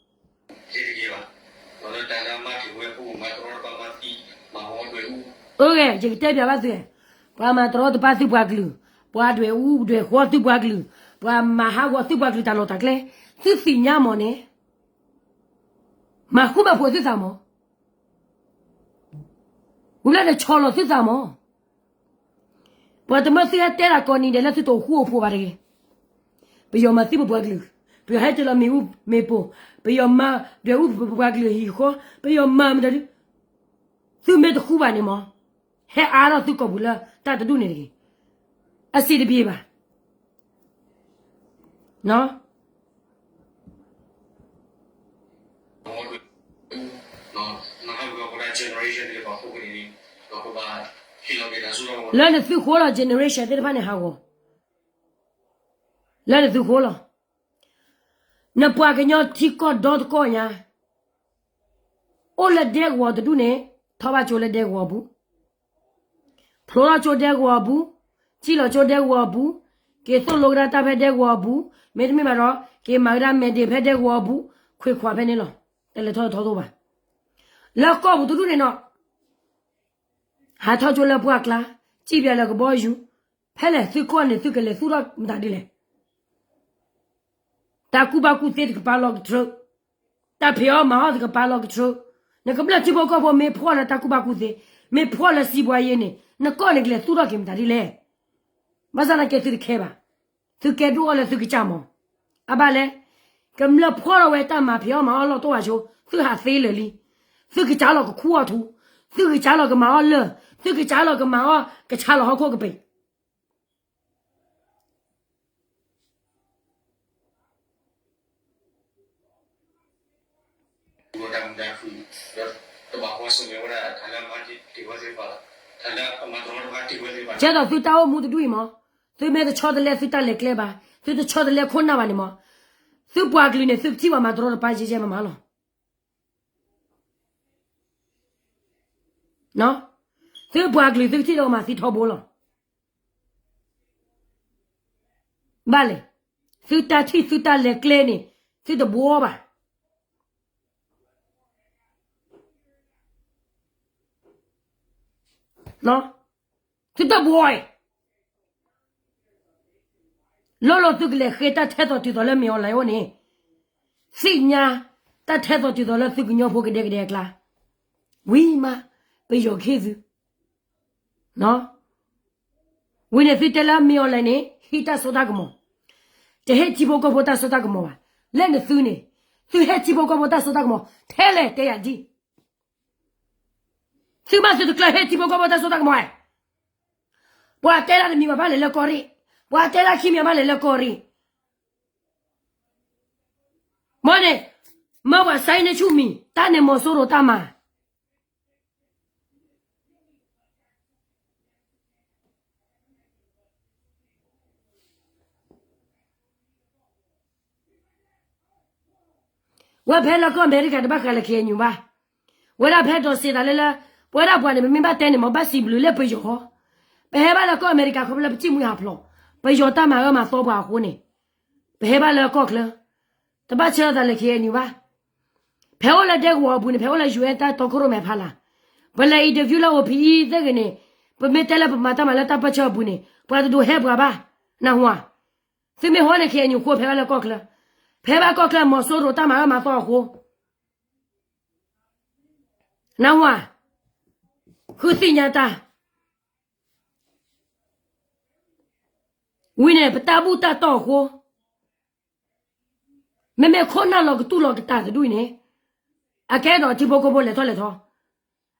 အၢ ယကတဲပၠးဘၣ်သု, ပှၤမၤတရီတပါသုပှၤကလုာ်, ပှၤဒွဲၣ်အူဒွဲၣ်ဃီသုပှၤကလုာ်, ပှၤမၤဟးဂီၤသုပှၤကလုာ်တၢ်လီၢ်တၢ်ကျဲ, သုသ့ၣ်ညါမးန့ၣ် မၤဃူမၤဖိးသုသးမး, ဝံၤလၢနဆီၣ်လီၤသုသးမး. ပှၤတမၢသုဟဲတဲတၢ်ကိးနံၤဒဲးလၢသုတအိၣ်ဃူအိၣ်ဖိးဘၣ်တဂ့ၤ. ပယီၤမၤသံပပှၤကလုာ်, ပယီၤဟဲတ့ၢ်လီၤမ့ၣ်အူမ့ၣ်ပိၢ်, ပယီၤမၤဒွဲၣ်အူပပှၤကလုာ်ဟံၣ်ဃီ, ပယီၤမၤမတၤဒု, သုမ့ၢ်တဃူဘၣ်န့ၣ်မး ဟဲအါထီၣ်သုကီၢ်ပူၤလၢတၢ်တဒူၣ်န့ၣ်တဂ့ၤ. အစံးတဘျ့ဘၣ်. လၢနသုဃိလီၤ generation သ့ၣ်တဖၣ်န့ၣ်ဟးဂီၤ, လၢနသုဃိလီၤ. နပှၤကညီထံကီၢ်ဒီတကီၢ်ညါ အိၣ်လၢဒဲကဝီၤတဒူၣ်န့ၣ် ထီၣ်ဘၣ်ကၠိလၢဒဲကဝီၤအပူၤ, ဖျိထီၣ်ကၠိဒဲကဝီၤအပူၤ, စံၣ်လီၤကၠိဒဲကဝီၤအပူၤ, က့ၤသိၣ်လိကဒါတၢ်ဖဲဒဲကဝီၤအပူၤ, မ့တမ့ၢ်ဘၣ်ဒီး က့ၤမၤကဒါမဲာ်ဒ့ၣ်ဖဲဒဲကဝီၤအပူၤ, ခွ့ခွးဖဲန့ၣ်လီၤ. တလဲၤထီၣ်ထီသိဘၣ်. လၢကီၢ်ပူၤတဒူၣ်န့ၣ်နီၤ ဟးထီၣ်ကၠိလၢပှၢ်ကျါ, စံၣ်ပၠးလၢကဘီယူၤ, ဖဲလဲၣ်သုကီၢ်န့ၣ် သုကလဲၤသူၣ်ထီၣ်မတၤဒ်လဲၣ်. တၢ်ကူၣ်ဘၣ်ကူၣ်သ့တကပၤလီၤကတြၢး, တၢ်ဖံးအီၣ်မၤအီၣ်တကပၤလီၤကတြၢး, နကမျၢၢ်ထံဖိကီၢ်ဖိမ့ၢ်ဖှီၣ်လၢတၢ်ကူၣ်ဘၣ်ကူၣ်သ့, မ့ၢ်ဖှီၣ်လၢစံးပှၤယ့န့ၣ် နကီၢ်န့ၣ်ကလဲၤသူၣ်ထီၣ်က့ၤမတၤဒ်လဲၣ်. ဘၣ်ဆၣ်သနာ်က့သုတခဲဘၣ်. သုကဲဒိၣ်အီၤလၢသုကစၢ်မး. အဘၣ်လဲၣ်, ကမျၢၢ်ဖှီၣ်ထီၣ်ဝဲတၢ်မၤဖံးအီၣ်မၤအီၣ်လီၢ်တိၢ်ဝဲဆိ, သုဟးသ့လၢာ်လံ. သုကစၢ်လီၤကခူၣ်အီၣ်ထူ, သုကစၢ်လီၤကမၤအီၣ်လၢၢ်, သုကစၢ်လီၤကမၤအီၣ်ကဆါလီၤဟီၣ်ခိၣ်ကပ့ၤ ကဲသိးသုတၢ်အိၣ်မူတဒူၣ်အံၤမး, သုမ့ၢ်တဆီတလဲသုတၢ်လဲၤကျဲဘၣ်, သုတဆီတလဲခိၣ်နၢ်ဘၣ်န့ၣ်မး, သုပှၤကလုာ်န့ၣ် သုကထံၣ်ဘၣ်မၤတရီတပါယဲယဲမးမးလီၤ. သုပှၤကလုာ်သုကထံၣ်ဒီးမၤသံထီဘိလီၤ. ဘၣ်လဲၣ်, သုတၢ်ထံၣ်သုတၢ်လဲၤကျဲန့ၣ် သုတဘှီဘၣ်. သုတဘှီအံၤ, လီၤလီၤသုကလဲၤဃ့တၢ်ထဲသိးတုၤသိးလၢမ့ၢ်အီၤလၢအိၣ်န့ၣ်, သ့ၣ်ညါ တၢ်ထဲသိးတုၤသိးလၢသုကညီဖိကဒဲကဒဲအကျါ, ဝံၤမး ပယီၤကဟ့ၣ်သု ဝံၤန့ၣ်သုတဲလၢမ့ၢ်အီၤလဲၣ်န့ၣ် ဟံးတၢ်စိတၢ်ကမီၤ, တ တဟ့ၣ်ထံဖိကီၢ်ဖိတၢ်စိတၢ်ကမီၤဘၣ်. လၢနသုန့ၣ်, သုဟ့ၣ်ထံဖိကီၢ်ဖိတၢ်စိတၢ်ကမီၤထဲလဲၣ် တဲယၤဒ်. သုမ့ၢ်သုတကျၢၤဟ့ၣ်ထံဖိကီၢ်ဖိတၢ်စိတၢ်ကမီၤဧါ. ပှၤတဲတၢ်တမံၤဘၣ်ဘၣ်လဲၣ်လၢကီၢ်ရ့ၣ်, ပှၤတဲတၢ်ခံမံၤဘၣ်လဲၣ်လၢကီၢ်ရ့ၣ်. မ်န့ၣ်, မ့ၢ်ပှၤစါအ့န့ဆူၣ်မံၤ, တၢ်န့ၣ်မီၤစိရိၤတၢ်မၤ ဝဲဖဲလၢကီၢ်အမဲရကၤတဘၣ်ဃးလၢ ခ့ၣ်အဲၣ်ယူၣ်ဘၣ်. ဝဲဒၣ်ဖဲဒီးစံးသးလၢလၢ, ပဝဲဒၣ်ပှၤန့ၣ် ပမ့ၢ်ဘၣ်တဲန့ၣ် မ်ဘၣ်စံးဘျုးလၢပယီၤ, ပဟဲဘၣ်လၢကီၢ်အမဲရကၤခီဖျိလၢပစံၣ်မှံဟးဖျိး, ပယီၤတၢ်မၤအၢမၤသီပှၤအဃိန့ၣ်, ပဟဲဘၣ်လၢကီၢ်ချၢ, တဘၣ်ဆၢသးလၢ ခ့ၣ်အဲၣ်ယူၣ်ဘၣ်. ဖဲအိၣ်လၢဒဲကဝီၤအပူၤန့ၣ် ဖဲအိၣ်လၢ ယူဢၣ် တၢ်တီခိၣ်ရိၣ်မဲာ်ဖးလာ်, ပလဲၤ interview လၢ အိၣ်ဖံအံသ့ၣ်ဂ့ၤန့ၣ်, ပမ့ၢ်တဲလၢပမၤတၢ်မၤလၢတၢ်ပၢၢ်ဆၢအပူၤန့ၣ် ပှၤတဒိးဟဲပှၤဘၣ်, နၢ်ဟူဧါ. သုမ့ၢ်ဟီန့ၣ် ခ့ၣ်အဲၣ်ယူၣ်ဃိဖဲဘၣ်လၢကီၢ်ချၢ, ဖဲဘၣ်ကီၢ်ချၢ မီၤစိရိၤတၢ်မၤအၢမၤသီအဃိ, နၢ်ဟူဧါ, ဃုသ့ၣ်ညါတၢ် ဝံၤန့ၣ် ပတၢ်ဘူၣ်တၢ်တီၢ်အဃိ, မ့မ့ၢ်ခိၣ်နၢ်လီၤကတူၢ်လီၤကတၢ်တဒူၣ်အံၤန့ၣ်, အကဲဒီးထံဖိကီၢ်ဖိလဲၤထီၣ်လဲၤထီ,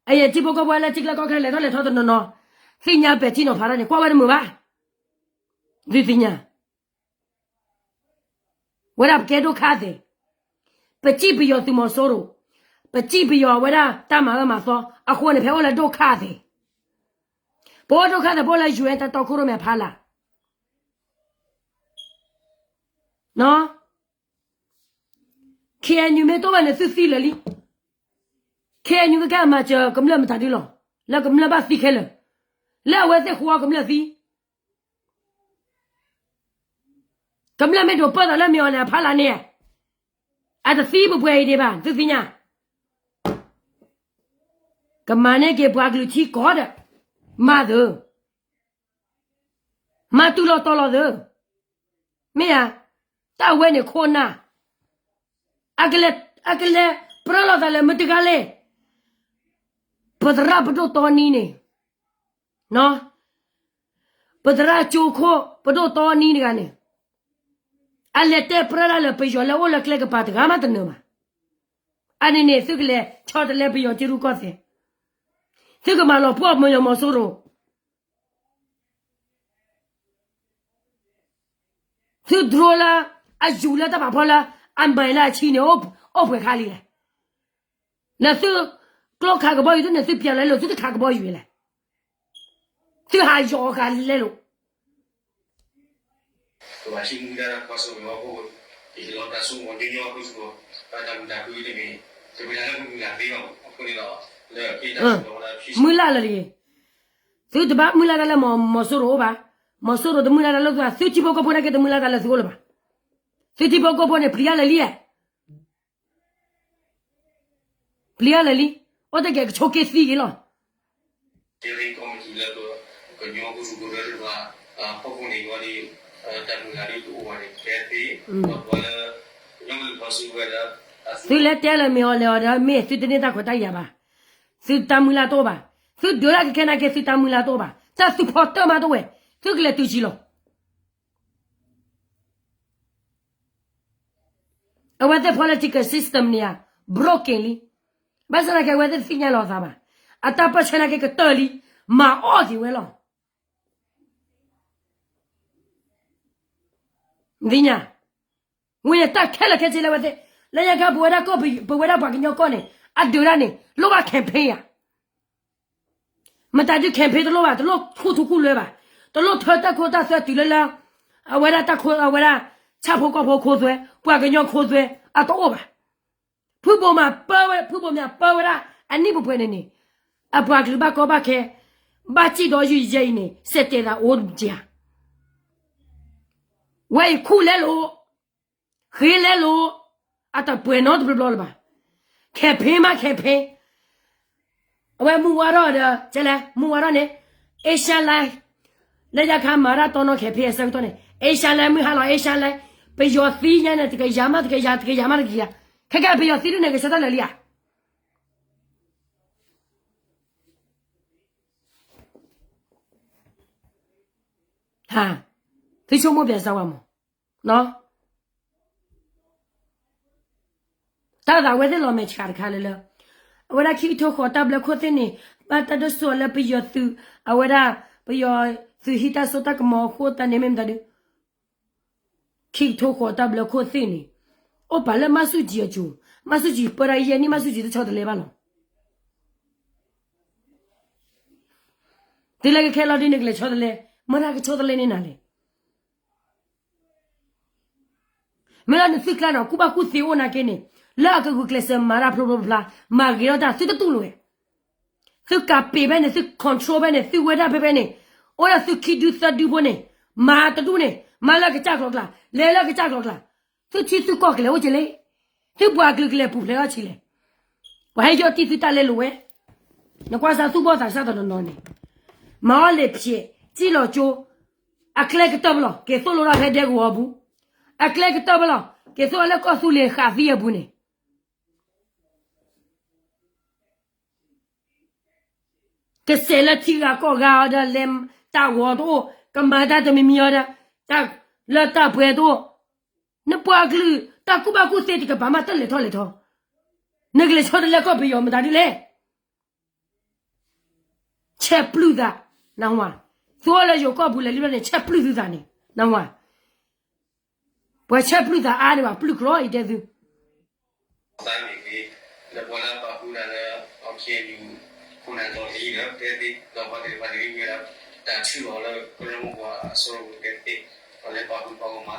အယဲၢ်ထံဖိကီၢ်ဖိလၢထံချၢကီၢ်ချၢလဲၤထီၣ်လဲၤထီတနီၤနီၤ, သ့ၣ်ညါပဲာ်ထံနီၤဖးတၢ်န့ၣ် ကွၢ်ဝဲတမုာ်ဘၣ်, ဒုးသ့ၣ်ညါ ဝဲဒၣ်ပကဲဒိၣ်ခါသ့ၣ်, ပစံၣ်ပယီၤသုးမီၤစိရိၤ, ပစံၣ်ပယီၤဝဲဒၣ်တၢ်မၤအၢမၤသီအဃိန့ၣ် ဖဲအိၣ်လၢဒိၣ်ခါသ့ၣ်, ပအိၣ်ဒိၣ်ခါသ့ၣ် ပအိၣ်လၢ ယူဢၣ် တၢ်တီခိၣ်ရိၣ်မဲာ်ဖးလာ်, ခ့ၣ်အဲၣ်ယူၣ်မ့ၢ်တအိၣ်ဘၣ်န့ၣ် သုသံလၢာ်လံ, ခ့ၣ်အဲၣ်ယူၣ်ကကဲအမၤစၢၤကမျၢၢ်မတၤဒုလီၤ, လၢကမျၢၢ်ဘၣ်သံခဲလၢာ်, လၢအဝဲသ့ၣ်ဃိအီၤကမျၢၢ်သံ ကမျၢၢ်မ့ၢ်ဒိးပၢၢ်သးလၢမ့ၢ်အီၤန့ၣ် အဖီလာ်န့ၣ်, အတသံပှဲၤပှဲၤအံၤဒံးဘၣ် သုသ့ၣ်ညါ, ကမၤန့ၢ်က့ၤပှၤကလုာ်ထံကီၢ်ဒီး, မၤသၢ, မၤတုၤလီၤတီၤလီၤသၢ, မ့ၢ်ဧါ, တၢ်ဝဲန့ၣ်ခိၣ်နၢ်, အကလဲၤပြၢလိာ်သးလၢမတၤတဂၤလဲၣ်, ပသရၣ်ပဒိၣ်တီနံန့ၣ် ပသရၣ်ကၠိခိၣ်ပဒိၣ်တီနံတဂၤန့ၣ်, အလဲၤတဲပြၢတၢ်လၢပယီၤလၢအိၣ်လၢကျဲကပၤတဂၤမးတနၢၤဘၣ်, အန့ၣ်န့ၣ် သုကလဲၤဆီတလဲပယီၤကရူၢ်ကီၢ်သဲး, သုကမၤလီၤပှီၢ်မယီၤမီၤစိရိၤ, သုဒြိလၢအယူၤလၢတၢ်ပာ်ဖှိၣ်လၢအမဲာ်လၢအဆံန့ၣ် အိၣ်ပှဲၤခါလံလဲၣ်, လၢသုကျိခးကဘီယူၤသုန့ၣ် သုပျဲလီၤလဲၣ် သုတခးကဘီယူၤလဲၣ်, သုဟးယီၤအီၤဃာ်လဲၣ်လိၤ မုၢ်လၢ်လၢာ်လံ, သုတဘၣ်မုၢ်လၢ်တၢ်လၢမီၤစိရိၤအိၣ်ဘၣ်, မီၤစိရိၤတမုၢ်လၢ်တၢ်လၢသုဘၣ်, သုထံဖိကီၢ်ဖိနာ်က့တမုၢ်လၢ်တၢ်လၢသုအိၣ်လၢၤဘၣ်, သုထံဖိကီၢ်ဖိန့ၣ် ပျံၤတၢ်လၢာ်လံ, ပျံၤတၢ်လၢာ်လံ, အိၣ်တ့ၢ်က့ၤကဆိးက့သံက့ၤလီၤ သုလဲၤတဲလၢမ့ၢ်အီၤလဲၤအီၤဒီး မ့ၢ်သုတန့ၢ်တၢ်ခွဲးတၢ်ယာ်ဘၣ်, သုတၢ်မုၢ်လၢ်တအိၣ်ဘၣ်, သုဒုးတၢ်ကဲခဲနာ်က့ သုတၢ်မုၢ်လၢ်တအိၣ်ဘၣ်, တၢ်သုဖီတၢၢ်မးတအိၣ်ဝဲ, သုကလဲၤတုၤဆံးလီၤ အဝဲသ့ၣ် political system န့ၣ်ဧါ, broken လံ, ဘၣ်ဆၣ်သနာ်က့ အဝဲသ့ၣ်တသ့ၣ်ညါလီၤအသးဘၣ်, အတၢ်ပၢၢ်ဆၢနာ်က့ကတၢၢ်လံ, မၤအီၣ်က့ၤဝဲလီၤ နသ့ၣ်ညါ, ဝံၤန့ၣ် တၢ်ခဲလၢာ်ခဲဆ့လၢအဝဲသ့ၣ်, လၢညါခါပဝဲဒၣ်ကီၢ် ပဝဲဒၣ်ပှၤကညီကီၢ်န့ၣ် အဒုးတၢ်န့ၣ် လိၣ်ဘၣ် campaign ဧါ, မတၤဒုး campaign တလိၣ်ဘၣ်, တလိၣ်ခူၣ်ထူခူၣ်လွဲဘၣ်, တလိၣ်ထၢတၢ်ခိတၢ်သွဲတုၤလၢလၢ အဝဲဒၣ်တၢ်ခိ အဝဲဒၣ် ဆၣ်ဖိကီၢ်ဖိခိသွဲ, ပှၤကညီခိသွဲ အတအိၣ်ဘၣ်, ဖုဘိမးပၢဝဲ, ဖုဘိမးပၢဝဲဒၣ် အနံၣ်ပှဲၤပှဲၤန့ၣ်န့ၣ်, အပှၤကလုာ်ဘၣ်ကီဘၣ်ခဲ, ဘၣ်စံၣ်ဒီးယုၢ်ယဲအံၤန့ၣ် စဲးတဲာ်သးအိၣ်က့ၤဧါ, ဝဲအံၤခူၣ်လဲလိာ်, ဃ့လဲလိာ်, အတပှဲၤနီတဘျီဘျီလၢၤဘၣ်, campaign မး campaign အဝဲမုၢ်ဝါထီၣ်ဒီး ကဲလဲၣ် မုၢ်ဝါထီၣ်န့ၣ် Asian Life လၢညါခါမၤတၢ်တီနီၢ် campaign အဆၢကတီၢ်န့ၣ် Asian Life မုၢ်ဟါလီၤ Asian Life ပယီၤသံညါန့ၣ် တကယၤမး တကယၤ တကယၤမး တကယၤ, ခဲကဲပယီၤသံဒ်န့ၣ် ကဆၢတၢ်လၢာ်လံဧါ, သုဆိကမိၣ်ပျဲစၢ်ဝဲမး တၢ်သးဝဲသ့ၣ်လီၤမဲာ်ဆှးတခါလၢလၢ အဝဲဒၣ်ခံကထိဃိးတၢ်ဘျၢခိၣ်သ့ၣ်န့ၣ် ဘၣ်တၢ်ဒိၣ်စိအီၤလၢပယီၤသုး အဝဲဒၣ် ပယီၤသုးဟံးတၢ်စိတၢ်ကမီၤအဃိသတးန့ၣ် မ့ၢ်မတၤဒုး ခံကထိဃိးတၢ်ဘျၢခိၣ်သ့ၣ်န့ၣ် အိၣ်ပာ်လၢမၤဆူၣ်ကၠံအစိၤ, မၤဆူၣ်ကၠံပၢတၢ်ယဲၢ်နံၣ် မၤဆူၣ်ကၠံတဆီတလဲဘၣ်လီၤ. တုၤလၢကခဲလီၤဒ်န့ၣ် ကလဲၤဆီတလဲ, မတၤကဆီတလဲန့ၣ်နၤလဲၣ်. မ့ၢ်လၢနသုကျါန့ၣ် ကူၣ်ဘၣ်ကူၣ်သ့အိၣ်နာ်က့န့ၣ် လၢအကဂုာ်ကျဲးစၢးမၤတၢ်ဖျိဖျိဖျါဖျါ မၤဂ့ၤထီၣ်တၢ် သုတတူၢ်လိာ်ဝဲ. သုကးပ့ၤဖဲန့ၣ် သု control ဖဲန့ၣ် သုဝဲဒၣ်ဖဲဖဲန့ၣ် အိၣ်ဒၣ်သုခံဒုသၢဒုဖိန့ၣ် မၤတဒူၣ်န့ၣ် မၤလၢကစၢ်ကျိၤကျါ လဲၤလၢကစၢ်ကျိၤကျါ သုထံသုကီၢ်ကလဲၤအိၣ်က့ၤလဲၣ်. သုပှၤကလုာ်ကလဲၤပူၤဖျဲးထီၣ်ဆံးလဲၣ်. ပှၤဟဲယီၢ်တံၢ်သုတၢ်လဲလိာ်ဝဲ, နကွၢ်စၢ်သူၣ်ဘီၣ်သးစၢ်တနီၤနီၤန့ၣ် မၤအီၣ်လ့ၤဖျဲး စံၣ်လီၤကၠိ အကျဲကတၢၢ်ပလီၢ် က့ၤသိၣ်လိထီၣ်ဖဲဒဲကဝီၤအပူၤ, အကျဲကတၢၢ်ပလီၢ် က့ၤသိၣ်လၢကီၢ်သူလ့ၤဃးသံအပူၤန့ၣ် ကစဲးလၢထံဂၤကီၢ်ဂၤအီၤဒီး လဲၤတၢ်ဂီၤတအိၣ်, ကမၤတၢ်တမံၤမံၤအီၤဒီး တၢ်လၢတၢ်ပှဲၤတအိၣ်, နပှၤကလုာ်တၢ်ကူၣ်ဘၣ်ကူၣ်သ့တကပၤမး တလဲၤထီၣ်လဲၤထီ, နကလဲၤဆီတလဲကီၢ်ပယီၤမတၤဒ်လဲၣ်. ဆဲးပျုၢ်သး, နဝၤ, သုအိၣ်လၢယိၤကီၢ်ပူၤလဲၤလံဘျီန့ၣ် ဆဲးပျုၢ်သုသးန့ၣ်, နဝၤ, ပှၤဆဲးပျုၢ်သးအါန့ၣ်ဘၣ် ပျုၢ်ကြီအံၤတဲသု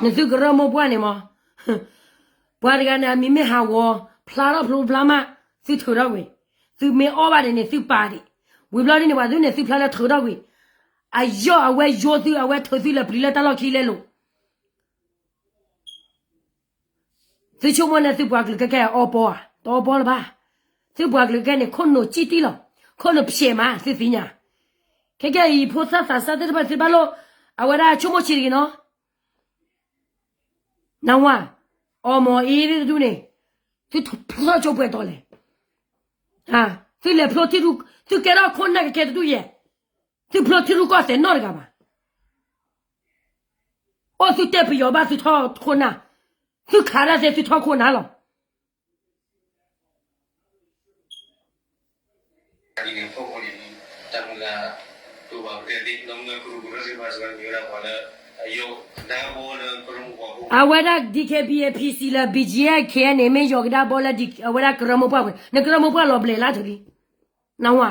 နသုကရၢမိၢ်ပှၢ်န့ၣ်မး, ပှၤတဂၤန့ၣ် အမံၤမ့ၢ်ဟးဂီၤ, ဖျါထီၣ်ဖျိဖျါမး, သုထုးထီၣ်ကွံာ်, သုမ့ၢ်အီၣ်ဘၣ်ဒ်န့ၣ် သုပာ်ဒံး, ဝံၤဘျီဒ်န့ၣ် ပှၤသုန့ၣ် သုဖျါလၢထုးထီၣ်ကွံာ်, အယီၢ်အဝဲယိသု အဝဲထုးသုလၢပျံၤလၢတၢ်လီၢ်ခံလဲလိာ် သုဆိကမိၣ်န့ၣ် သုပှၤကလုာ်ခဲကဲအီပီဧါ, တအီပီလၢၤဘၣ်. သုပှၤကလုာ်ခဲကဲန့ၣ် ခိၣ်နူာ်ကံၣ်တံၢ်လီၤ, ခိၣ်နူာ်ဖျဲးမး သုသ့ၣ်ညါ. ခဲကဲအံၤ ဖိသၣ်သးစၢ်သ့ၣ်တဖၣ် သုဘၣ်လိၣ် အဝဲဒၣ်ဆိကမိၣ်ဆံးတဂ့ၤနီၤ. နဝၤ, အီမီၤအ့သ့ၣ်တဒူၣ်န့ၣ်, သုဖျိဆိပှဲၤတီၤလဲၣ်. သုလဲၤဖျိထံရူၢ်, သုကဲထီၣ်ခိၣ်နၢ်ကကဲတဒူၣ်ယဲၢ်, သုဖျိထံရူၢ်ကီၢ်သဲးနီတဂၤဘၣ်. အိၣ်သုတဲပယီၤဘၣ်သုထီၣ်ခိၣ်နၢ်, သုခးတၢ်သ့သုထီၣ်ခိၣ်နၢ်လီၤ. အဝဲဒၣ် DKBA PC လၢ BGF KA န့ၣ် မ့ၢ်ယီၤကဒါဘီလၢအဝဲဒၣ်ကရၢမိၢ်ပှၢ်ပူၤ, နကရၢမိၢ်ပှၢ်လီၤဘျဲးလၢထူလံ, နဝၤ.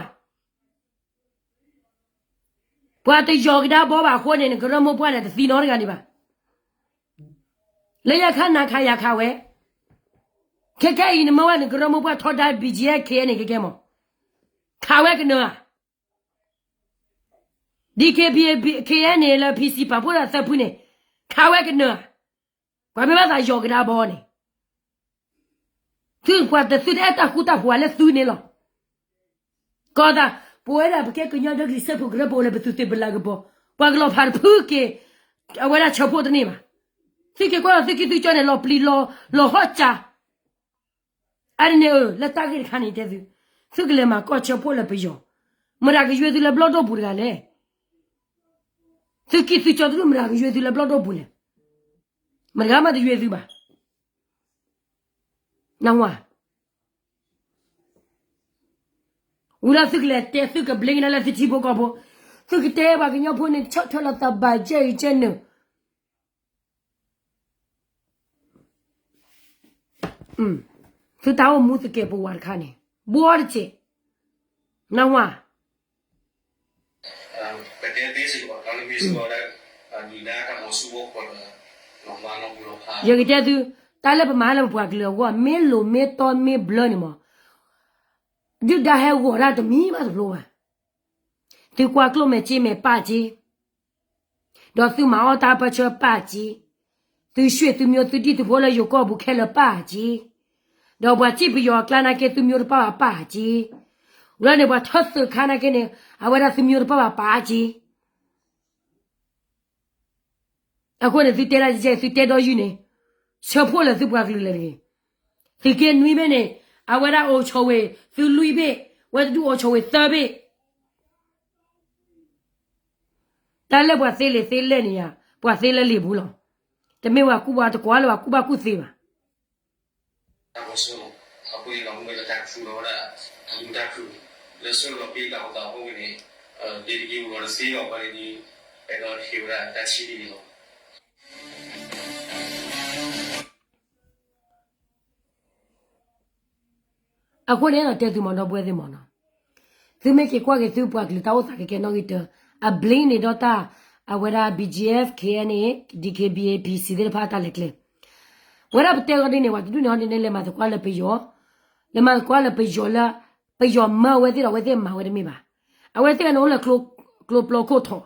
ပှၤတယီၤကဒါဘီဘၣ်အဃိန့ၣ် နကရၢမိၢ်ပှၢ်န့ၣ် တသံနီတဂၤဒံးဘၣ်. လၢယခါနၤခးယၤခးဝဲ, ခဲခဲအံၤနမ့ၢ်ဝဲနကရၢမိၢ်ပှၢ်ထီဒါ BGF KA န့ၣ် ခဲခဲမး, ခးဝဲကနၢၤဧါ. DKBA KA န့ၣ်လၢ PC ပာ်ဖှိၣ်ဒီးသၢဖုန့ၣ်, ခးဝဲကနၢၤဧါ. ပှၤမ့ၢ်ဘၣ်သးယီၤကဒါဘီန့ၣ် သုပှၤတသုတအဲၣ်တၢ်ဃူတၢ်ဖိးလၢသုန့ၣ်လီၤ. ကီသး, ပဝဲဒၣ်ပကဲကညီဒီကလုာ်စၢဖှိၣ်ကရၢပအိၣ်လၢပသုးသ့ၣ်ပလၤကပီၤ, ပှၤကလီၤဖးတဖုက့ၤ, အဝဲဒၣ်ဆၢဖှိၣ်တန့ၢ်ဘၣ်. သုက့ၤကွၢ်လီၤသုကံၢ်သုကၠီန့ၣ် လီၤပျံၤလီၤဟီၣ်စၢ် အါန့ၣ်န့ၣ် လၢတၢ်ဂ့ၢ်တခါန့ၣ်တဲသု, သုကလဲၤမၤကီၢ်ဆၢဖှိၣ်လၢပယီၤ, မတၤကယွဲသုလၢဘျီၣ်ဒိၣ်ပူၤတဂၤလဲၣ်. သုကံၢ်သုကၠီတဒူၣ် မတၤကယွဲသုလၢဘျီၣ်ဒိၣ်ပူၤလဲၣ်. မတၤဂၤမးတယွဲသုဘၣ်. နဝၤ, ဝံၤလီၤသုကလဲၤတဲသုကဘျ့ကနၣ်လၢသုထံဖိကီၢ်ဖိ, သုကတဲပှၤကညီဖိန့ၣ် ဆီၣ်ထွဲလီၤသးဘၣ်ကဲအံၤကဲနုာ် သုတၢ်အိၣ်မူသုကဲပဝးတခါန့ၣ် ဘှီတစဲး, နဝၤ, ယကတဲသု, တၢ်လၢပမၤလၢပပှၤကလုာ်အဂီၢ် မ့ၢ်လိၤမ့ၢ်တီမ့ၢ်ဘျၢန့ၣ်မး, ဒုၣ်ဒါဟဲဂီၤတၢ်တမံၤဘၣ်တဖျိဘၣ်. သုကွၢ်ကျိၣ်မဲာ်စ့မဲာ်ပာ်က့ၤ ဒီးသုမၤအီၣ်တၢ်ပၢဆှၢပာ်က့ၤ, သုရွှ့ၣ်သုမိၢ်သုဒံၣ်သုဖိလၢယိၤကီၢ်ပူၤခဲလၢာ်ပာ်က့ၤ, ဒီးပှၤစံၣ်ပယီၤအကျါနာ်က့သုမိၢ်တပာ်ဘၣ်ပာ်က့ၤ, ဝံၤလီၤန့ၣ် ပှၤထၢသုးခါနာ်က့န့ၣ် အဝဲဒၣ်သုမိၢ်တပာ်ဘၣ်ပာ်က့ၤ အဃိန့ၣ် သုတဲဒၣ်ယဲၢ် သုတဲဒီးယုၢ်န့ၣ်, ဆၢဖှိၣ်လၢသုပှၤကလုာ်လဲၣ်တဂ့ၤ. သုးက့နွံဘ့ၣ်န့ၣ် အဝဲဒၣ်အိၣ်ဆိးဝ့ၤသုလွံၢ်ဘ့ၣ်, ဝဲတဒူၣ်အိၣ်ဆိးဝ့ၤသၢဘ့ၣ်. တၢ်လၢပှၤသ့လံာ်သ့လဲၢ်န့ၣ်ယါ, ပှၤသ့လၢလံာ်ပူၤလီၤ. တမ့ၢ်ဝဲကူၣ်ဘၣ်တကွၢ်လၢၤဘၣ်ကူၣ်ဘၣ်ကူၣ်သ့ဘၣ်. အဃိန့ၣ် လီၤမုၢ်ဝဲလၢတၢ်ကသူၣ်လီၤဝဲဒၣ် အမူဒါခု လၢဆှၢလီၤပံတၢ်အိၣ်သးအဃိန့ၣ် ဒ်တက့ၢ်အိၣ်လီၤတသ့လီၤဘၣ်န့ၣ်ဒီး အဲၣ်ဒိးဟ့ၣ်ဝဲဒၣ်တၢ်ဆံးဒ်န့ၣ်လီၤ. အဃိန့ၣ် အဲၣ်ဒိးတဲသုမ့ၢ်ဒီပုၢ်ဝဲၢ်သ့ၣ်မ့ၢ်နီၤ, သုမ့ၢ်က့ၤကွၢ်က့ၤသုပှၤကလုာ်တၢ်အိၣ်သးကကဲနီၣ်ဂံၢ်တၢ, အဘျ့န့ၣ်ဒီးတၢ် အဝဲဒၣ် ဘီၣ်ကၠံၣ်အ့ၣ်ဖ်, ခ့ၣ်အဲၣ်အ့ၣ်, ဒံၣ်ခ့ၣ်ဘံၣ်အ့ၣ်, ဖံစံၣ်သ့ၣ်တဖၣ်တၢ်လဲၤကျဲ, ဝဲဒၣ်ပတဲဂီၢ်ဒ်န့ၣ် ပှၤတဒူၣ်န့ၣ်ဟီဒ်န့ၣ် လဲၤမၤသကိးလၢပယီၤ, လဲၤမၤသကိးလၢပယီၤလၢ ပယီၤမၢအဝဲသ့ၣ်ဒီး အဝဲသ့ၣ်မၤဝဲတမ့ၢ်ဘၣ်. အဝဲသ့ၣ်န့ၣ်အိၣ်လၢကျိပျီခိၣ်ထီၣ်,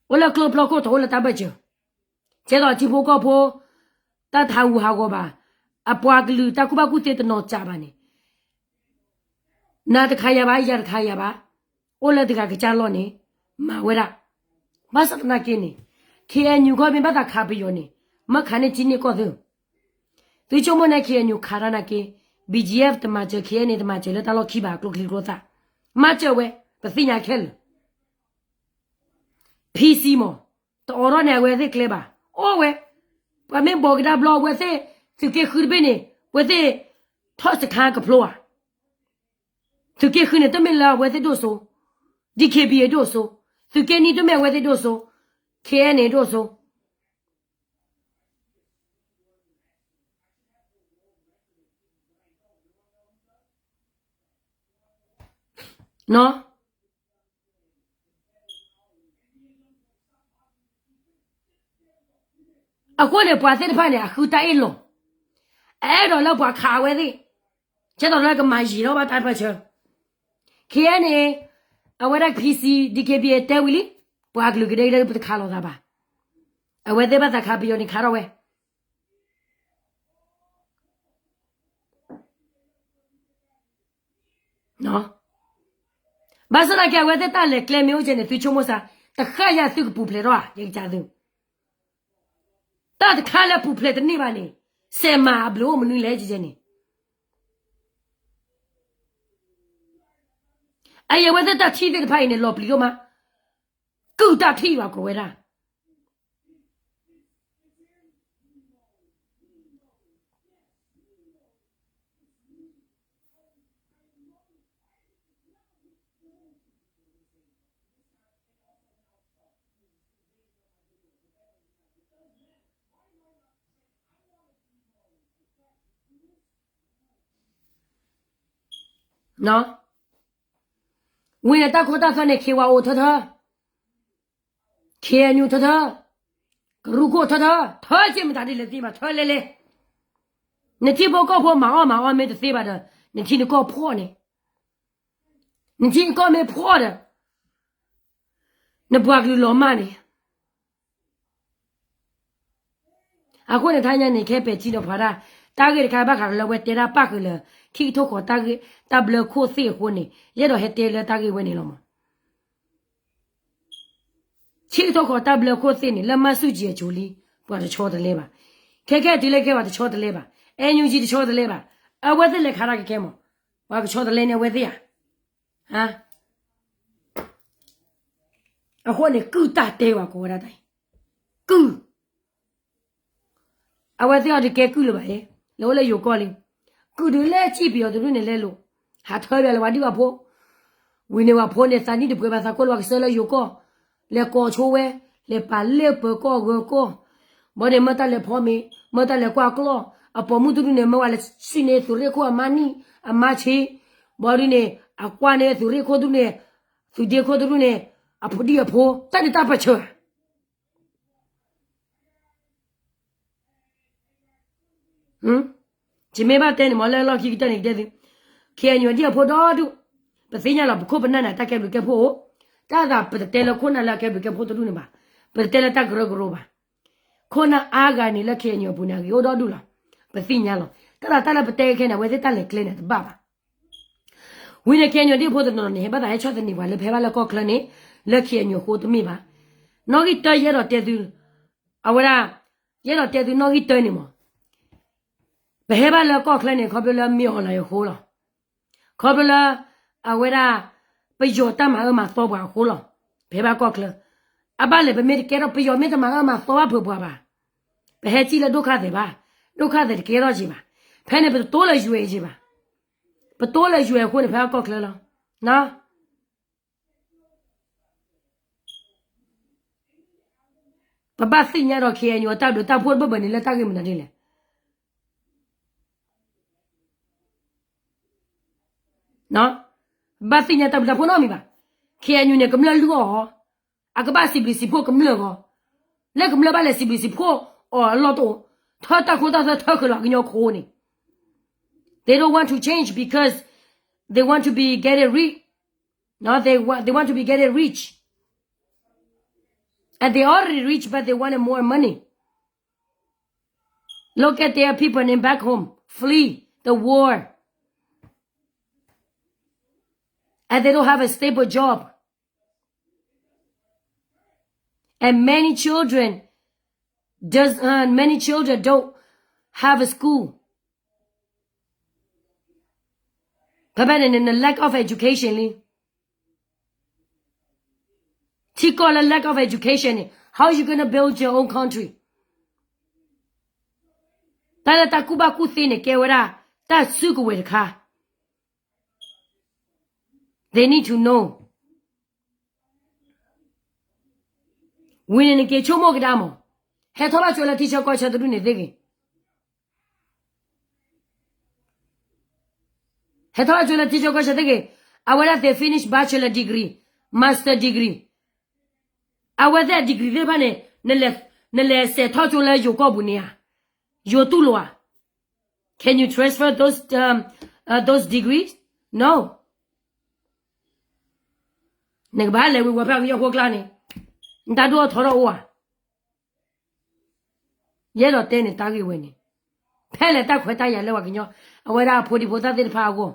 အိၣ်လၢကျိပျီခိၣ်ထီၣ် အိၣ်လၢတၢ်ဘၢၣ်စၢၤ ကဲသိးထံဖိကီၢ်ဖိ တၢ်တဟးဂူာ်ဟးဂီၤဘၣ်, အပှၤကလုာ်တၢ်ကူၣ်ဘၣ်ကူၣ်သ့တနီၤစးဘၣ်န့ၣ်, နၤတခါယၤဘၣ် ယၤတခါယၤဘၣ်, အိၣ်လၢတဂၤကစၢ်လီၢ်န့ၣ် မၤဝဲဒၣ်. ဘၣ်ဆၣ်သနာ်က့န့ၣ် ခ့ၣ်အဲၣ်ယူၣ် ခီမ့ၢ်ဘၣ်သးခးပယီၤန့ၣ် မ့ၢ်ခးန့ၢ်ကၠံန့ၢ်ကီၢ်သ့, သုဆိကမိၣ်န့ၣ် ခ့ၣ်အဲၣ်ယူၣ် ခးတၢ်နာ်က့, ဘီၣ်ကၠံၣ်အ့ၣ်ဖ် တမၤစၢၤ ခ့ၣ်အဲၣ်အ့ၣ် တမၤစၢၤလၢတၢ်လီၢ်ခံဘၣ် အကျိချံကျိသၣ်, မၤစၢၤဝဲ ပသ့ၣ်ညါခဲလၢာ် ဖံစံၣ်မ့ၢ် တအိးထီၣ်န့ၢ်အဝဲသ့ၣ်ကျဲဘၣ်, အိၣ်ဝဲ, ပှၤမ့ၢ်ဘီးကဒါဘျီအဝဲသ့ၣ် သုးက့ဃုတဘ့ၣ်န့ၣ် အဝဲသ့ၣ် ထီၣ်စခါကဖျိဧါ, သုးက့ဃုန့ၣ် တမ့ၢ်လၢအဝဲသ့ၣ်ဒိၣ်စိ, ဒံၣ်ခ့ၣ်ဘံၣ်အ့ၣ်ဒိၣ်စိ, သုးက့နံၣ်တမ့ၢ်အဝဲသ့ၣ်ဒိၣ်စိ, ခ့ၣ်အဲၣ်အ့ၣ်န့ၣ် ဒိၣ်စိ နီၤ. အဃိန့ၣ် ပှၤသ့ၣ်တဖၣ်န့ၣ် အဃုတၢ်အ့ၣ်လိာ်, အအဲၣ်ဒိးလၢပှၤခးအဝဲသ့ၣ်, ကဲသိးလၢကမၤယံာ်ထီၣ်ဘၣ်တၢ်ပၢၢ်ဆၢ, ခ့ၣ်အဲၣ်အ့ၣ်န့ၣ် အဝဲဒၣ် ဖံစံၣ် ဒံၣ်ခ့ၣ်ဘံၣ်အ့ၣ် တဲဝံၤလံ, ပှၤကလုာ်ကဒဲကဒဲပတခးလိာ်သးဘၣ်, အဝဲသ့ၣ်ဘၣ်သးခးပယီၤန့ၣ်ခးထီၣ်ဝဲ ဘၣ်ဆၣ်သနာ်က့ အဝဲသ့ၣ်တၢ်လဲၤကျဲမ့ၢ်အိၣ်ကဲန့ၣ် သုဆိကမိၣ်စ့ၢ်, တဃၣ်ယၤသုကပူၤဖျဲးထီၣ်ဧါ, ယကစၢ်သု, တၢ်တခါလၢပူၤဖျဲးတန့ၢ်ဘၣ်န့ၣ်, စဲးမၤအဘျုးအိၣ်မနုၤလဲၣ်ကဲန့ၣ်, အအံၤအဝဲသ့ၣ်တၢ်ထံၣ်သ့ၣ်တဖၣ်အံၤန့ၣ် လီၤပျံၤဒိၣ်မး, ကုၢ်တၢ်ထံၣ်ဘၣ်ကိးဝဲဒၣ် ဝံၤန့ၣ်တၢ်ခိတၢ်သွဲန့ၣ် ခ့ဝါအိၣ်ထၢထၢ, ခ့ၣ်အဲၣ်ယူၣ်ထၢထၢ, ကရူၢ်ခိၣ်ထၢထၢ, ထၢစ့ၢ်မတၤဒ်လဲၣ်သ့ဘၣ် ထၢလဲၣ်လဲၣ်, နထံဖိကီၢ်ဖိမၤအီၣ်မၤအီမ့ၢ်တသ့ဘၣ်ဒီး နထံနကီၢ်ဖှီၣ်န့ၣ်, နထံနကီၢ်မ့ၢ်ဖှီၣ်ဒီး နပှၤကလုာ်လီၤမၢ်န့ၣ် အဃိန့ၣ် တဟါညါန့ၣ် ခဲပဲာ်ထံနီၤဖးတၢ်, တၢ်ဂ့ၢ်တခါဘၣ်ဃးလၢဝဲတဲဒၣ်ပၣ်ဃုာ်လၢ ထံကထိၣ်ဃီၤတၢ်ဘျၢခိၣ်သ့ၣ်အဃိန့ၣ် ယအဲၣ်ဒိးဟဲတဲလၢတၢ်ဂ့ၢ်ဝဲန့ၣ်လီၤမး. ထံကထိၣ်ဃီၤတၢ်ဘျၢခိၣ်သ့ၣ်န့ၣ် လၢမၤဆူၣ်ကံၤအစိၤလံ ပှၤတဆီတလဲဘၣ်. ခဲခဲတုၤလၢခဲပှၤတဆီတလဲဘၣ်. အဲၣ်ယူၣ်ကၠံ တဆီတလဲဘၣ်. အဝဲသ့ၣ်လဲၤခးတၢ်ကကဲမး ပှၤကဆီတလဲန့ၣ်အဝဲသ့ၣ်ဧါ. အဃိန့ၣ် ကုၢ်တၢ်တဲဝဲကိးဝဲဒၣ်တၢ်အံၤ ကုၢ် အဝဲသ့ၣ်အီၤတကဲကုၢ်လၢၤဘၣ်အံၤ လဲၤအိၣ်လၢယိၤကီၢ်လံ. ကုၢ်ဒုးလဲၤစံၣ်ပယီၤတဒူၣ်န့ၣ်လဲၤလိာ် ဟးထၢဘၣ်လၢပှၤဒံၣ်ပှၤဖိ ဝံၤန့ၣ်ပှၤဖိန့ၣ် သးနံၣ်တပှဲၤဘၣ်သးကိၢ်လၢပှၤကစၢၢ်လၢယိၤကီၢ် လဲၤကိးဆိဝဲ လဲၤပာ်လၢပၢၤကီၢ်ဂၢၤကီၢ် ဘၣ်ဒုးန့ၣ် မ့ၢ်တၢ်လဲၤဖီမ့ၤ မ့ၢ်တၢ်လဲၤကွၢ်ကျီၢ် အပိာ်မုၣ်တဒူၣ်န့ၣ် မ့ၢ်ဝဲလဲၤစံၣ်န့ၢ်သုးရ့ၣ်ခိၣ်အမါနံၣ် အမါဆ့ ဘၣ်ဒုးန့ၣ် အကွၢ်န့ၢ်သုးရ့ၣ်ခိၣ်တဒူၣ်န့ၣ် သုးဒ့ခိၣ်တဒူၣ်န့ၣ် အဖိဒံၣ်အဖိ တၢ်န့ၣ်တၢ်ပၢၢ်ဆၢ ယမ့ၢ်ဘၣ်တဲန့ၣ်မ့ၢ်လၢလီၢ်ခံကတၢၢ်န့ၣ်ကတဲသု ခ့ၣ်အဲၣ်ယူၣ် အဒံၣ်အဖိဒီဒူၣ် ပသ့ၣ်ညါလီၤ ပခိၣ်ပနၢ်န့ၣ် တၢ်ကဲဘျုးကဲဖှိၣ်အိၣ် တၢ်သးပတတဲလၢခိၣ်နၢ်လၢအကဲဘျုးကဲဖှိၣ်တဒူၣ်န့ၣ်ဘၣ် ပတတဲလၢတၢ်ကရၢကရိဘၣ် ခိၣ်နၢ်အါဂၤန့ၣ်လၢ ခ့ၣ်အဲၣ်ယူၣ် အပူၤန့ၣ် အဂ့ၤအိၣ်ဒီဒူၣ်လီၤ ပသ့ၣ်ညါလီၤ တၢ်သးတၢ်လၢပတဲခဲန့ၣ် အဝဲသ့ၣ်တၢ်လဲၤကျဲန့ၣ် တဘၣ်ဘၣ် ဝံၤန့ၣ် ခ့ၣ်အဲၣ်ယူၣ် အဒံၣ်အဖိတနီၤန့ၣ် ဟဲဘၣ်သးဟဲဆီၣ်သနံးပှၤလၢပဟဲဘၣ်လၢကီၢ်ချၢန့ၣ် လၢ ခ့ၣ်အဲၣ်ယူၣ် အဃိတမ့ၢ်ဘၣ် နီၣ်ဂံၢ်တၢ ယအဲၣ်ဒိးတဲသု အဝဲဒၣ် ယအဲၣ်ဒိးတဲသုနီၣ်ဂံၢ်တၢန့ၣ်မ့ၢ် ပဟဲဘၣ်လၢကီၢ်ချၢန့ၣ် ခီဖျိလၢမ့ၢ်အီၤလၢအဃိလီၤ ခီဖျိလၢ အဝဲဒၣ် ပယီၤတၢ်မၤအၢမၤသီပှၤအဃိလီၤ ပဟဲဘၣ်ကီၢ်ချၢ အဘၣ်လဲၣ် ပမ့ၢ်တကဲထီၣ် ပယီၤမ့ၢ်တမၤအၢမၤသီဘၣ်ပှၤဘၣ်, ပဟဲစံၣ်လၢဒိၣ်ခါသဲးဘၣ်, ဒိၣ်ခါသဲးတကဲထီၣ်က့ၤဘၣ်, ဖဲန့ၣ်ပတတိလၢ ယူၢ်အဲၣ် က့ၤဘၣ်, ပတိလၢယူၢ်အဲၣ်အဃိန့ၣ် ဖဲအကီၢ်ချၢလီၤ. ပဘၣ်သ့ၣ်ညါဒီး ခ့ၣ်အဲၣ်ယူၣ် အတၢ်ဘျုးတၢ်ဖှိၣ်တဘၢၣ်ဘၢၣ်န့ၣ် လၢတၢ်ဂ့ၢ်မနုၤဒ်လဲၣ်. ဘၣ်သ့ၣ်ညါတၢ်ဘျုးတၢ်ဖှိၣ်နီတမံၤဘၣ်. ခ့ၣ်အဲၣ်ယူၣ်န့ၣ် ကမျၢၢ်လုၢ်အီၣ်အီၤ, အကဘၣ်စံးဘျုးစံးဖှိၣ်ကမျၢၢ်အဂီၢ်, လၢကမျၢၢ်ဘၣ်လဲၤစံးဘျုးစံးဖှိၣ်အီၤအလီၢ်တအိၣ်, ထၢတၢ်ခိတၢ်သွဲထၢဃုာ်လီၤကညီခိန့ၣ်. They don't want to change because they want to be get it rich. No, they want, they want to be get it rich. And they already rich, but they wanted more money. Look at their people in back home, flee the war. And they don't have a stable job. And many children does, uh, many children don't have a school. ဖဲဖဲန့ၣ် န lack of education လံ. ထံကီၢ်လၢ lack of education န့ၣ် how you gonna build your own country? တၢ်လၢတၢ်ကူၣ်ဘၣ်ကူၣ်သ့န့ၣ် ကဲဝဲဒၣ် တၢ်စုကဝဲၤတခါ They need to know. ဝံၤန့ၣ်နက့ၤဆိကမိၣ်ကဒါမး, ဟဲထီၣ်ဘၣ်ဆိလၢထံဆၢကီၢ်ဆၢတဒူၣ်န့ၣ်သ့ဂ့ၤ, ဟဲထီၣ်ဘၣ်ဆိလၢထံဆၢကီၢ်ဆၢသ့ဂ့ၤ, အဝဲဒၣ်သ့ၣ် finish bachelor degree, master degree, အဝဲသ့ၣ် degree သ့ၣ်တဖၣ်န့ၣ် နလဲၤစဲးထီၣ်ဆိလၢယိၤကီၢ်ပူၤန့ၣ်ဧါ, ယိၤတူၢ်လိာ်ဧါ. Can you transfer those, um, uh, those degrees? No. နကဘၣ်လဲၤဝံၤဝဲဖဲကညီဖိကျါန့ၣ်, နတၢ်ဒိၣ်ထီၣ်ထီထီၣ်အိၣ်ဧါ. ယအဲၣ်ဒိးတဲန့ၣ်တၢ်ဂ့ၢ်ဝဲန့ၣ်, ဖဲလဲၣ်တၢ်ခွဲးတၢ်ယာ်လၢပှၤကညီ, အဝဲဒၣ်အဖိဒံဖိသၣ်သ့ၣ်တဖၣ်အဂီၢ်,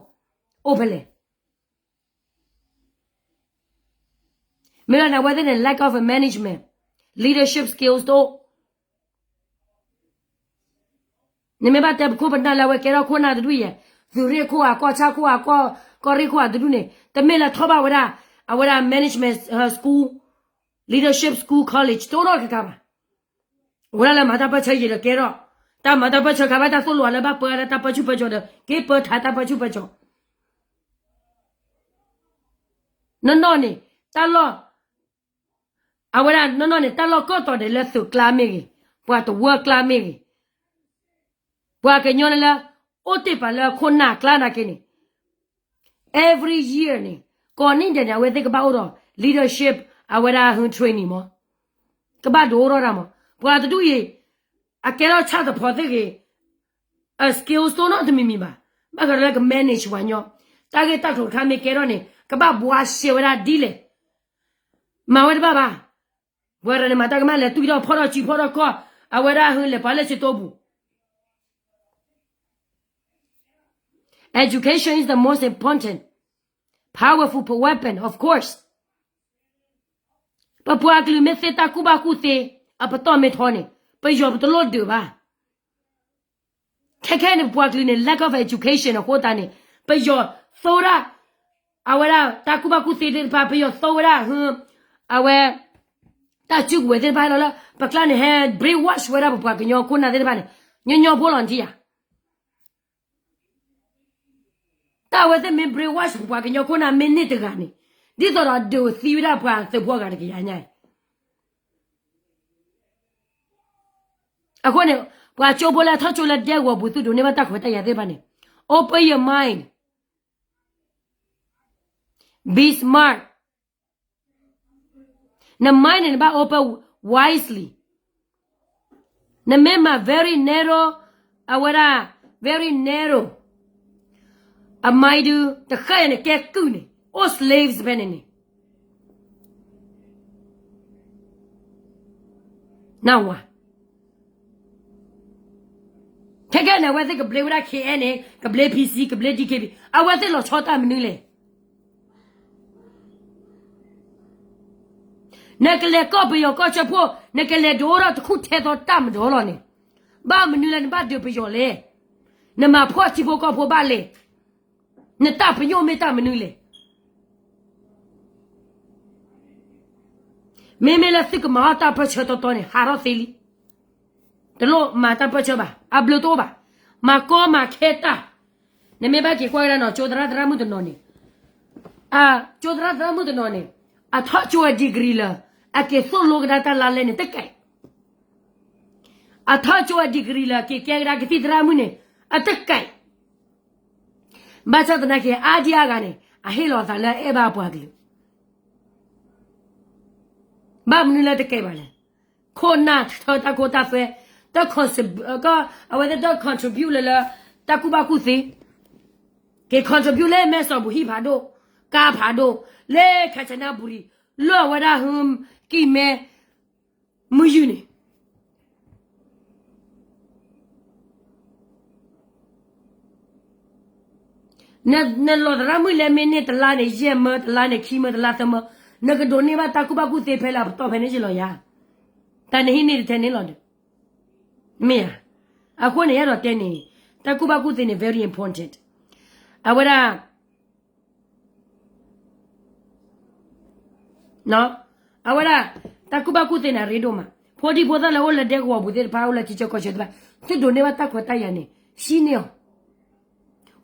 အိၣ်ဖဲလဲၣ်. မ့ၢ်လၢနဝဲသ့ၣ်န့ၣ် lack of a management, leadership skills တအိၣ် နမ့ၢ်ဘၣ်တဲပခိၣ်ပနၢ်လၢအဝဲကဲထီၣ်ခိၣ်နၢ်တဒူၣ်အံၤ, သုးရ့ၣ်ခိၣ်ဧါ, ကီၢ်ဆၣ်ခိၣ်ဧါ, ကီၢ်ရ့ၣ်ခိၣ်ဧါတဒူၣ်န့ၣ်, တမ့ၢ်လၢထီၣ်ဘၣ်ဝဲဒၣ်, အဝဲဒၣ် management school, leadership school college တအိၣ်နီတခါဘၣ်. အဝဲဒၣ်လၢမၤတၢ်ပၢၢ်ဆၢယံာ်ဒီးကဲထီၣ်, တၢ်မၤတၢ်ပၢၢ်ဆၢခါဘၣ်တၢ်သိၣ်လိအီၤလၢဘၣ်ပၢတၢ်ပၢဆူၣ်ပၢစီၤဒီး က့ၤပၢထးတၢ်ပၢဆူၣ်ပၢစီၤ နီၢ်နီၢ်န့ၣ်, တၢ်လီၢ်, အဝဲဒၣ်နီၢ်နီၢ်န့ၣ် တၢ်လီၢ်ကီၢ်တီၤဒဲးလၢသုးကျါမ့ၢ်ဂ့ၤ, ပှၤတဝၢကျါမ့ၢ်ဂ့ၤ, ပှၤကညီလၢ အိၣ်တ့ၢ်ပာ်လၢခိၣ်နၢ်ကျါနာ်က့န့ၣ်, every year န့ၣ်, ကိးနံၣ်ဒဲးန့ၣ် အဝဲသ့ၣ်ကဘၣ်အိၣ်ဒီး leadership အဝဲဒၣ် training မး, ကဘၣ်ဒိးအိၣ်ထီၣ်တၢ်မး, ပှၤတဒူၣ်အံၤ, အကဲထီၣ်ဆၣ်သဖီသ့ၣ်ဂ့ၤ အ skills တအိၣ်နီတမံၤမံၤဘၣ်, ဘၣ်ဃးဒီးလၢက manage ပှၤကညီ, တၢ်ဂ့ၢ်တၢ်ကျိၤတခါမ့ၢ်ကဲထီၣ်န့ၣ် ကဘၣ်ဘှါရှဲဝဲဒၣ်ဒ်လဲၣ်, မၤဝဲတဘၣ်ဘၣ်, ပှၤတဂၤန့ၣ်မၤတၢ်ကမၣ်လဲၤတူၢ်ထီၣ်ဖီၣ်ထီၣ်စုဖီၣ်ထီၣ်ကီၢ်, အဝဲဒၣ်ဟုလဲၤပှၤလၢစတိပူၤ Education is the most important, powerful weapon, of course. ပပှၤကလုာ်မ့ၢ်သ့တၢ်ကူၣ်ဘၣ်ကူၣ်သ့, အပတီၢ်မ့ၢ်ထီန့ၣ်, ပယီၤပတလိၣ်ဒုးဘၣ်. ခဲခဲန့ၣ် ပပှၤကလုာ်န့ၣ် lack of education အဃိသတးန့ၣ်, ပယီၤသိဝဲဒၣ်, အဝဲဒၣ်တၢ်ကူၣ်ဘၣ်ကူၣ်သ့သ့ၣ်တဖၣ်, ပယီၤသိဝဲဒၣ်ဟု, အဝဲ တၢ်စုကဝဲၤသ့ၣ်တဖၣ်လီၤလၢ ပကျါန့ၣ် ဟဲ brainwash ဝဲဒၣ်ပပှၤကညီခိၣ်နၢ်သ့ၣ်တဖၣ်န့ၣ်, ညီညီဖိလီၤနထံၣ်ဧါ. တၢ်အဝဲသ့ၣ်မ့ၢ် brainwash ပပှၤကညီခိၣ်နၢ်မ့ၢ်န့ၢ်တဂၤန့ၣ်, ဒ်သိးဒီးဒုးသံဝဲဒၣ်ပှၤသုးဖိအဂၤတကယၤညါအံၤ. အဃိန့ၣ်, ပှၤကၠိဖိလၢထီၣ်ကၠိလၢဒဲကဝီၤပူၤ သုဒိးန့ၢ်ဘၣ်တၢ်ခွဲးတၢ်ယာ်သ့ၣ်တဖၣ်န့ၣ်, open your mind, be smart. န mind န့ၣ် နဘၣ် open wisely. နမ့ၢ်မၤ very narrow, အဝဲဒၣ် very narrow, အ mind ဒုး တဃၣ်ယၤန့ၣ် ကဲကုၢ်န့ၣ် အိၣ် slaves ဖဲန့ၣ်န့ၣ် နဝၤ. ခဲကဲန့ၣ် အဝဲသ့ၣ်ကဘျ့ဝဲဒၣ် ခ့အဲၣ်န့ၣ်, ကဘျ့ ပီၣ်စံၣ်, ကဘျ့ ဒံၣ်ခ့ဘံၣ်, အဝဲသ့ၣ်လီၤဆီတၢ်မနုၤလဲၣ်. နကလဲၤကီၢ်ပယီၤကီၢ်စၢဖှိၣ်, နကလဲၤဒုးအိၣ်ထီၣ်တခူၣ်ထဲသိးတၢ်မဒီလီၤန့ၣ်, ဘၣ်မနုၤလၢနဘၣ်ဒုးပယီၤလဲၣ်. နမၤဖှီၣ်ထံဖိကီၢ်ဖိဘၣ်လဲၣ်. နတၢ်ပညိၣ်မ့ၢ်တၢ်မနုၤလဲၣ်. မ့မ့ၢ်လၢသုကမၤအီၣ်တၢ်ပၢၢ်ဆၢတီတီန့ၣ် ဟးထီၣ်သ့လံ. တလိၣ်မၤတၢ်ပၢၢ်ဆၢဘၣ်, အဘျုးတအိၣ်ဘၣ်. မၤကီမၤခဲတၢ်. နမ့ၢ်ဘၣ်က့ၤကွၢ်ကဒါနီၤ ကၠိသရၣ်သရၣ်မုၣ်တနီၤန့ၣ်, ကၠိသရၣ်သရၣ်မုၣ်တနီၤန့ၣ် အထီၣ်ကၠိအ degree လၢ အက့ၤသိၣ်လိကဒါတၢ်လါလဲန့ၣ်တကဲး. အထီၣ်ကၠိအ degree လၢ က့ၤကဲကဒါကသံၣ်သရၣ်မုၣ်န့ၣ် အတကဲး. ဘၣ်ဆၣ်သနာ်က့ အါဒံအါဂၤန့ၣ် အဟ့ၣ်လီၤအသးလၢအဲၣ်ဘၣ်ပှၤကလုာ် ဘၣ်မနုၤလၢတကဲဘၣ်လဲၣ်. ခိၣ်နၢ်ထၢတၢ်ခိတၢ်သွဲ, တ အဝဲသ့ၣ်တ contribute လၢလၢ တၢ်ကူၣ်ဘၣ်ကူၣ်သ့, က့ၤ contribute လၢမဲၢ်စီၤဘူၤဟံၣ်ဖးဒိၣ်, ကါဖးဒိၣ်, လၢ ခၣ်စနၣ်ဘူရံၤ, လၢအဝဲဒၣ်ဟု ကံၢ်မဲ မုၢ်ယုၢ်န့ၣ် နလီၤသရၣ်မုၣ်လဲၤမ့ၢ်န့ၢ်တလါန့ၣ် ယဲၢ်မၢတလါန့ၣ် ခံမၢတလါသၢမၢ, နကဒိးန့ၢ်ဘၣ်တၢ်ကူၣ်ဘၣ်ကူၣ်သ့ဖဲလၢအပတီၢ်ဖဲန့ၣ်ယလီၤယၤ, တၢ်နဟံးန့ၢ်တထဲန့ၣ်လီၤဒီး, မ့ၢ်ဧါ. အဃိန့ၣ် ယအဲၣ်ဒိးတဲန့ၣ် တၢ်ကူၣ်ဘၣ်ကူၣ်သ့န့ၣ် very important. အဝဲဒၣ် အဝဲဒၣ် တၢ်ကူၣ်ဘၣ်ကူၣ်သ့န့ၣ် အရ့ဒိၣ်မး. ဖိဒံဖိသၣ်လၢအိၣ်လၢဒဲကဝီၤပူၤသ့ၣ်တဖၣ် အိၣ်လၢထံဆၢကီၢ်ဆၢသ့ၣ်တဖၣ် သုဒိးန့ၢ်ဘၣ်တၢ်ခွဲးတၢ်ယာ်န့ၣ် ဟံးန့ၢ်အီၤ,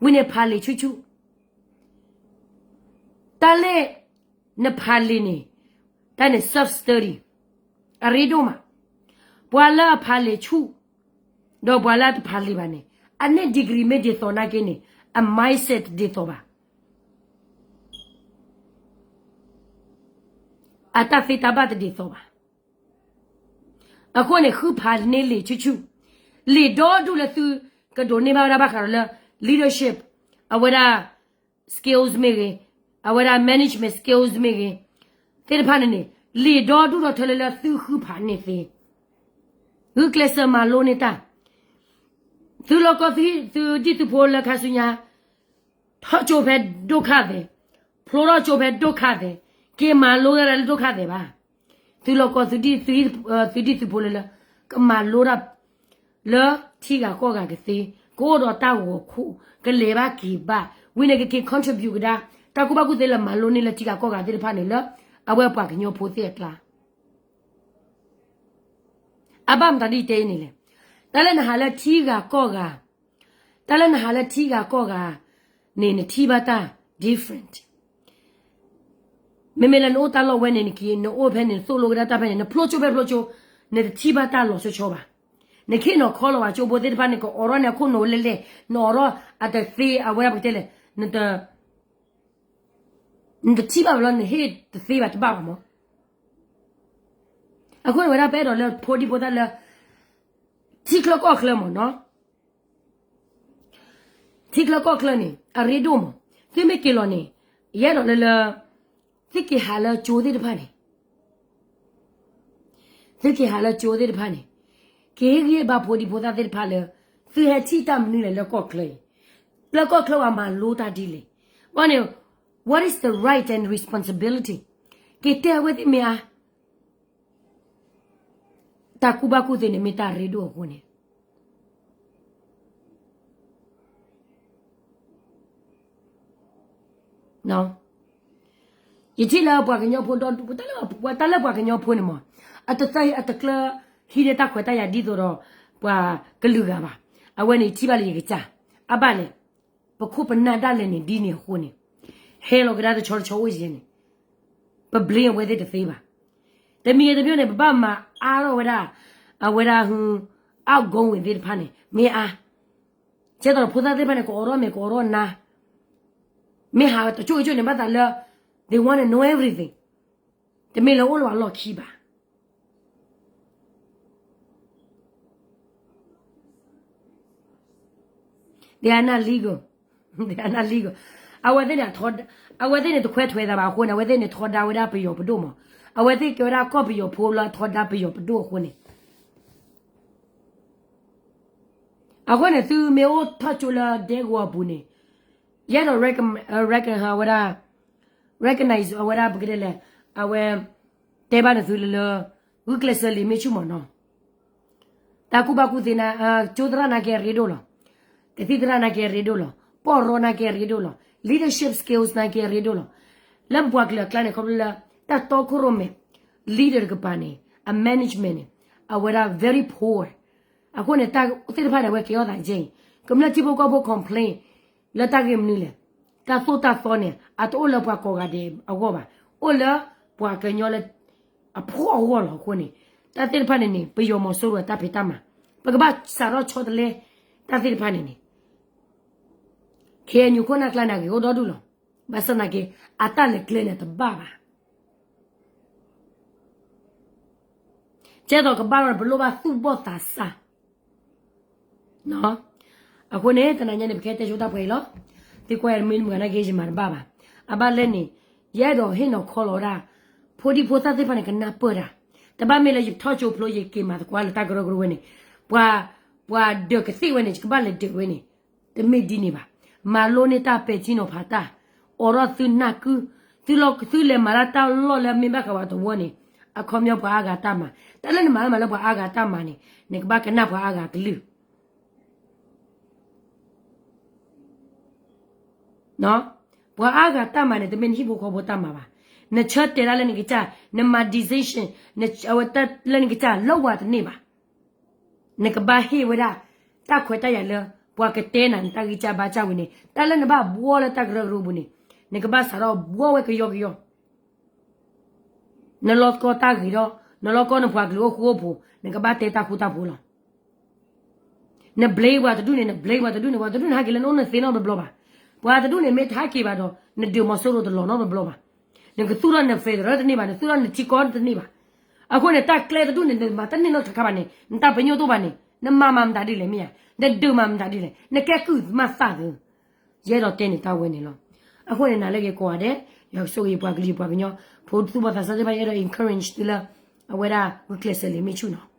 ဝံၤန့ၣ်ဖးလံာ်ဆူၣ်ဆူၣ်, တၢ်လၢ နဖးလံာ်န့ၣ် တၢ်န့ၣ် self study အရ့ဒိၣ်မး. ပှၤလၢအဖးလံာ်ဆူၣ် ဒီးပှၤလၢအတဖးလံာ်ဘၣ်န့ၣ် အန့ၣ် degree မ့ၢ်ဒ်သိးနာ်က့န့ၣ် အ mindset တဒ်သိးဘၣ်, အတၢ်သ့တၢ်ဘၣ်တဒ်သိးဘၣ်. အဃိန့ၣ် ဃုဖးန့ၢ်လံာ်ဆူၣ်ဆူၣ်, လံာ်ဒီဒူၣ်လၢသုကဒိးန့ၢ်ဘၣ်ဝဲဒၣ်ဘၣ်ဃးဒီးလၢ leadership အဝဲဒၣ် skills မ့ၢ်ဂ့ၤ, အဝဲဒၣ် management skills မ့ၢ်ဂ့ၤ, သ့ၣ်တဖၣ်န့ၣ်န့ၣ် လံာ်ဒီဒူၣ်ဒီထၢလၢလၢသုဃုဖးန့ၢ်သ့, ဂုာ်ကျဲးစၢးမၤလိန့ၢ်တၢ်. သုလီၢ်ကီၢ် သုဒံၣ်သုဖိလၢခါဆူညါ ထီၣ်ကၠိဖဲဒိၣ်ခၣ်သဲး, ဖျိထီၣ်ကၠိဖဲဒိၣ်ခၣ်သဲး, က့ၤမၤလိတၢ်လၢဒိၣ်ခၣ်သဲးဘၣ်. သုလီၢ်ကီၢ် သုဒံၣ်သုဖိလၢလၢ ကမၤလိတၢ် လၢထံဂၤကီၢ်ဂၤကသ့, ကအိၣ်ဒီးတၢ်ဂီၤခိၣ်, ကလဲၤဘၣ်က့ၤဘၣ်, ဝံၤန့ၣ်ကက့ၤ contribute ကဒါ တၢ်ကူၣ်ဘၣ်ကူၣ်သ့လၢမၤလိန့ၢ်လၢထံဂၤကီၢ်ဂၤသ့ၣ်တဖၣ်န့ၣ်လၢ အဝဲပှၤကညီဖိသ့ၣ်အကျါ အဘၣ်မတၤဒ်တဲအံၤန့ၣ်လဲၣ်. တၢ်လၢနဟးလၢထံဂၤကီၢ်ဂၤ, တၢ်လၢနဟးလၢထံဂၤကီၢ်ဂၤန့ၣ် နထံၣ်ဘၣ်တၢ် different. မ့မ့ၢ်လၢနအိၣ်တၢ်လီၢ်ဝဲန့ၣ် နက့ၤ နအိၣ်ဖဲန့ၣ် နသိၣ်လိကဒါတၢ်ဖဲန့ၣ် နဖျိကၠိဖဲဖျိကၠိ, နတထံၣ်ဘၣ်တၢ်လီၤဆီဆီဘၣ်. နခ့ၣ်နီၤခီလီၤဘၣ် ကၠိဖိသ့ၣ်တဖၣ်န့ၣ် ကအိးထီၣ်န့ၢ်အခိၣ်နူာ်လဲၣ်လဲၣ်, နအိးထီၣ်အတသ့ အဝဲဒၣ်ပကတဲလဲၣ်, နတ နတထံၣ်ဘၣ်ဘၣ်လီၤ နဟ့ၣ်တသ့ဘၣ်တဘၣ်ဘၣ်မး. အဃိန့ၣ်ဝဲဒၣ်ပအဲၣ်ဒိးလၢဖိဒံဖိသၣ်လၢ ထံချၢကီၢ်ချၢမးနီၤ, ထံချၢကီၢ်ချၢန့ၣ် အရ့ဒိၣ်မး. သုမ့ၢ်က့ၤလီၤန့ၣ် ယအဲၣ်ဒိးလၢလၢ သုက့ၤဟးလၢကၠိသ့ၣ်တဖၣ်န့ၣ် သုက့ၤဟးလၢကၠိသ့ၣ်တဖၣ်န့ၣ် က့ၤဟ့ၣ်ဂံၢ်ဘါဖိဒံဖိသၣ်သ့ၣ်တဖၣ်လၢ သုဟဲထံၣ်တၢ်မနုၤလဲၣ်လၢကီၢ်ချၢအံၤ, လၢကီၢ်ချၢပှၤမၤလိတၢ်ဒ်လဲၣ်. ဘၣ်န့ၣ် what is the right and responsibility က့ၤတဲအဝဲသ့ၣ်မ့ၢ်အါ တၢ်ကူၣ်ဘၣ်ကူၣ်သ့န့ၣ် မ့ၢ်တၢ်ရ့ဒိၣ်အဃိန့ၣ် ယထံၣ်လၢပှၤကညီဖိဒီဒူၣ် တၢ်လၢပှၤကညီဖိန့ၣ်မး အတသၢအတကျၢ ဟံးန့ၢ်တၢ်ခွဲးတၢ်ယာ်ဒ်သိးဒီး ပှၤကလုာ်ဂၤဘၣ်. အဝဲန့ၣ်ယထံၣ်ဘၣ်လၢယကစၢ် အဘၣ်လဲၣ် ပခိၣ်ပနၢ်ဒၣ်လဲာ်န့ၣ်ဒ်န့ၣ်အဃိန့ၣ် ဟဲလီၤကဒါတဆီတဆီအိၣ်ယဲန့ၣ် ပ blame အဝဲသ့ၣ်တသ့ဘၣ်. တမံၤဂ့ၤတမံၤန့ၣ် ပဘၣ်မၤအါထီၣ်ဝဲဒၣ် အဝဲဒၣ်ဟု outgoing သ့ၣ်တဖၣ်န့ၣ် မ့ၢ်အါ ကဲသိးဒီးဖိသၣ်သ့ၣ်တဖၣ်န့ၣ် ကအိးထီၣ်မဲာ်ကအိးထီၣ်နါ မ့ၢ်ဟးတကၠိၢ်ကၠိၢ်န့ၣ် ဘၣ်သးလၢ they want to know everything တမ့ၢ်လၢအိၣ်လၢအလီၢ်ခံဘၣ်. They are not legal. They are not legal. အဝဲသ့ၣ်န့ၣ် အဝဲသ့ၣ်န့ၣ် တခွဲးထွဲးသးဘၣ်အဃိန့ၣ် အဝဲသ့ၣ်န့ၣ် ထီဒါဝဲဒၣ်ပယီၤပဒိၣ်မး. အဝဲသ့ၣ်ကဲဝဲဒၣ်ကီၢ်ပယီၤဖိလၢထီဒါပယီၤပဒိၣ်အဃိန့ၣ် အဃိန့ၣ် သုမ့ၢ်အိၣ်ထီၣ်ကၠိလၢဒဲကဝီၤအပူၤန့ၣ် ယအဲၣ်ဒိး recognize အဝဲဒၣ် recognize အဝဲဒၣ်ပကတဲလဲၣ် အဝဲ တဲဘၣ်နသုလၢလၢ ဂုာ်ကျဲးစၢးလံာ်မ့ၢ်ဆူၣ်မးနီၤ တၢ်ကူၣ်ဘၣ်ကူၣ်သ့န့ၣ် ကၠိသရၣ်နာ်က့အရ့ဒိၣ်လီၤ. ကသံၣ်သရၣ်နာ်က့အရ့ဒိၣ်လီၤ. ပီၢ်ရီနာ်က့အရ့ဒိၣ်လီၤ. Leadership skills နာ်က့အရ့ဒိၣ်လီၤ. လၢပပှၤကလုာ်အကျါန့ၣ် ခီဖျိလၢ တၢ်တီခိၣ်ရိၣ်မဲာ် leader တကပၤန့ၣ် အ management န့ၣ် အဝဲဒၣ် very poor. အဃိန့ၣ် တၢ်သ့ၣ်တဖၣ်န့ၣ် အဝဲကဲထီၣ်သးကဲအံၤ, ကမျၢၢ်ထံဖိကီၢ်ဖိ complain လၢတၢ်ဂ့ၢ်မနုၤလဲၣ်, တၢ်သိၣ်တၢ်သီန့ၣ် အတအိၣ်လၢပှၤကိးဂၤဒဲးအဂီၢ်ဘၣ်, အိၣ်လၢပှၤကညီလၢအဖှီၣ်အဂီၢ်လီၤ. အဃိန့ၣ် တၢ်သ့ၣ်တဖၣ်န့ၣ်န့ၣ် ပယီၤမီၤစိရိၤအတၢ်ဖံးတၢ်မၤ, ပကဘၣ်စးထီၣ်ဆီတလဲ တၢ်သ့ၣ်တဖၣ်န့ၣ်န့ၣ် KNU ခိၣ်နၢ်ကျါန့ၣ် အဂ့ၤအိၣ်ဒီဒူၣ်လီၤ. ဘၣ်ဆၣ်သနာ်က့ အတၢ်လဲၤကျဲန့ၣ်တဘၣ်ဘၣ်. ကဲသိးကဘၣ်လီၤန့ၣ် ပလိၣ်ဘၣ်သူၣ်ဘီၣ်သးစၢ်. အဃိန့ၣ် တနၤညါန့ၣ် ပကဟဲတဲဆိတၢ်ပှဲၤအံၤလီၤ. သုကွၢ်ယမ့ၢ်မုၢ်ဂၤနာ်က့ ယမၤတဘၣ်ဘၣ်. အဘၣ်လဲၣ်န့ၣ် ယအဲၣ်ဒိးဟ့ၣ်နီၤခီလီၤဝဲဒၣ် ဖိဒံဖိသၣ်သ့ၣ်တဖၣ်န့ၣ် ကနၢ်ပၢၢ်တၢ်, တဘၣ်မ့ၢ်လၢယထီၣ်ကၠိဖျိယက့ၤမၤသကိးလၢတၢ်ကရၢကရိဝဲန့ၣ်, ပှၤ ပှၤဒၢးကသ့ၣ်ဝဲန့ၣ် ယကဘၣ်လဲၤဒၢးဝဲန့ၣ် တမ့ၢ်ဒ်န့ၣ်ဘၣ်. မၤလိန့ၢ်တၢ်ပဲာ်ထံနီၤဖးတၢ်, အိးထီၣ်သုနၢ်ကု, သုလီၤ သုလဲၤမၤတၢ်လီၢ်လၢအမ့ၢ်ဘၣ်ဃးဝဲတဝီန့ၣ်, အခီပညီပှၤအါဂၤတၢ်မၤ, တၢ်လၢနမၤမၤလၢပှၤအါဂၤတၢ်မၤန့ၣ် နကဘၣ်ကနၣ်ပှၤအါဂၤကလုၢ် ပှၤအါဂၤတၢ်မၤန့ၣ် တမ့ၢ်နဟံၣ်ဖိဃီဖိတၢ်မၤဘၣ်. နဆၢတဲာ်ဒၣ်လၢနကစၢ်, နမၤ decision, အဝဲတၢ်လၢနကစၢ်လၢဝၤတန့ၢ်ဘၣ်. နကဘၣ်ဟ့ၣ်ဝဲဒၣ် တၢ်ခွဲးတၢ်ယာ်လၢ ပှၤကတဲနၤနတၢ်ဂံၢ်စၢ်ဘါစၢ်ဝံၤန့ၣ်, တၢ်လၢနဘၣ်ဘှီလၢတၢ်ကရၢကရိပူၤန့ၣ်, နကဘၣ်စးထီၣ်ဘှီဝဲကယီကယီ နလီၢ်ကီၢ်တၢ်ဂ့ၤဒီး နလီၢ်ကီၢ်နပှၤကလုာ်အိၣ်ဃူအိၣ်ဖိး, နကဘၣ်တဲတၢ်ဃူတၢ်ဖိးလီၤ. န blame ပှၤတဒူၣ်န့ၣ်, န blame ပှၤတဒူၣ်န့ၣ်, ပှၤတဒူၣ်န့ၣ်ဟဲက့ၤလၢနအိၣ်နသ့နီတဘျီဘၣ်. ပှၤတဒူၣ်န့ၣ်မ့ၢ်တဟဲက့ၤဘၣ်ဒီး နဒုးမီၤစိရိၤတလီၤနီတဘျီဘၣ်. နကသူၣ်ထီၣ်န federal တန့ၢ်ဘၣ်, နသူၣ်ထီၣ်နထံကီၢ်တန့ၢ်ဘၣ်. အဃိန့ၣ် တၢ်ကျဲတဒူၣ်န့ၣ် နမၤတန့ၢ်နီတခါခါဘၣ်န့ၣ် နတၢ်ပညိၣ်တအိၣ်ဘၣ်န့ၣ် နမၤမၤမတၤဒ်လဲၣ်မ့ၢ်ဧါ, နဒုးမၤမတၤဒ်လဲၣ်, နကဲကုၢ်မၤသၣ်သု ယအဲၣ်ဒိးတဲန့ၢ်တၢ်ဝဲန့ၣ်လီၤ. အဃိန့ၣ် နၤလၢဂ့ၤကိးဂၤဒဲး, ယွၤကဆိၣ်ဂ့ၤပှၤကလုာ်ပှၤကညီ, ဖိသူၣ်ဘီၣ်သးစၢ်သ့ၣ်တဖၣ် ယအဲၣ်ဒိး encourage သုလၢ အဝဲဒၣ်ဂုာ်ကျဲးစၢးလံာ်မ့ၢ်ဆူၣ်နီၤ.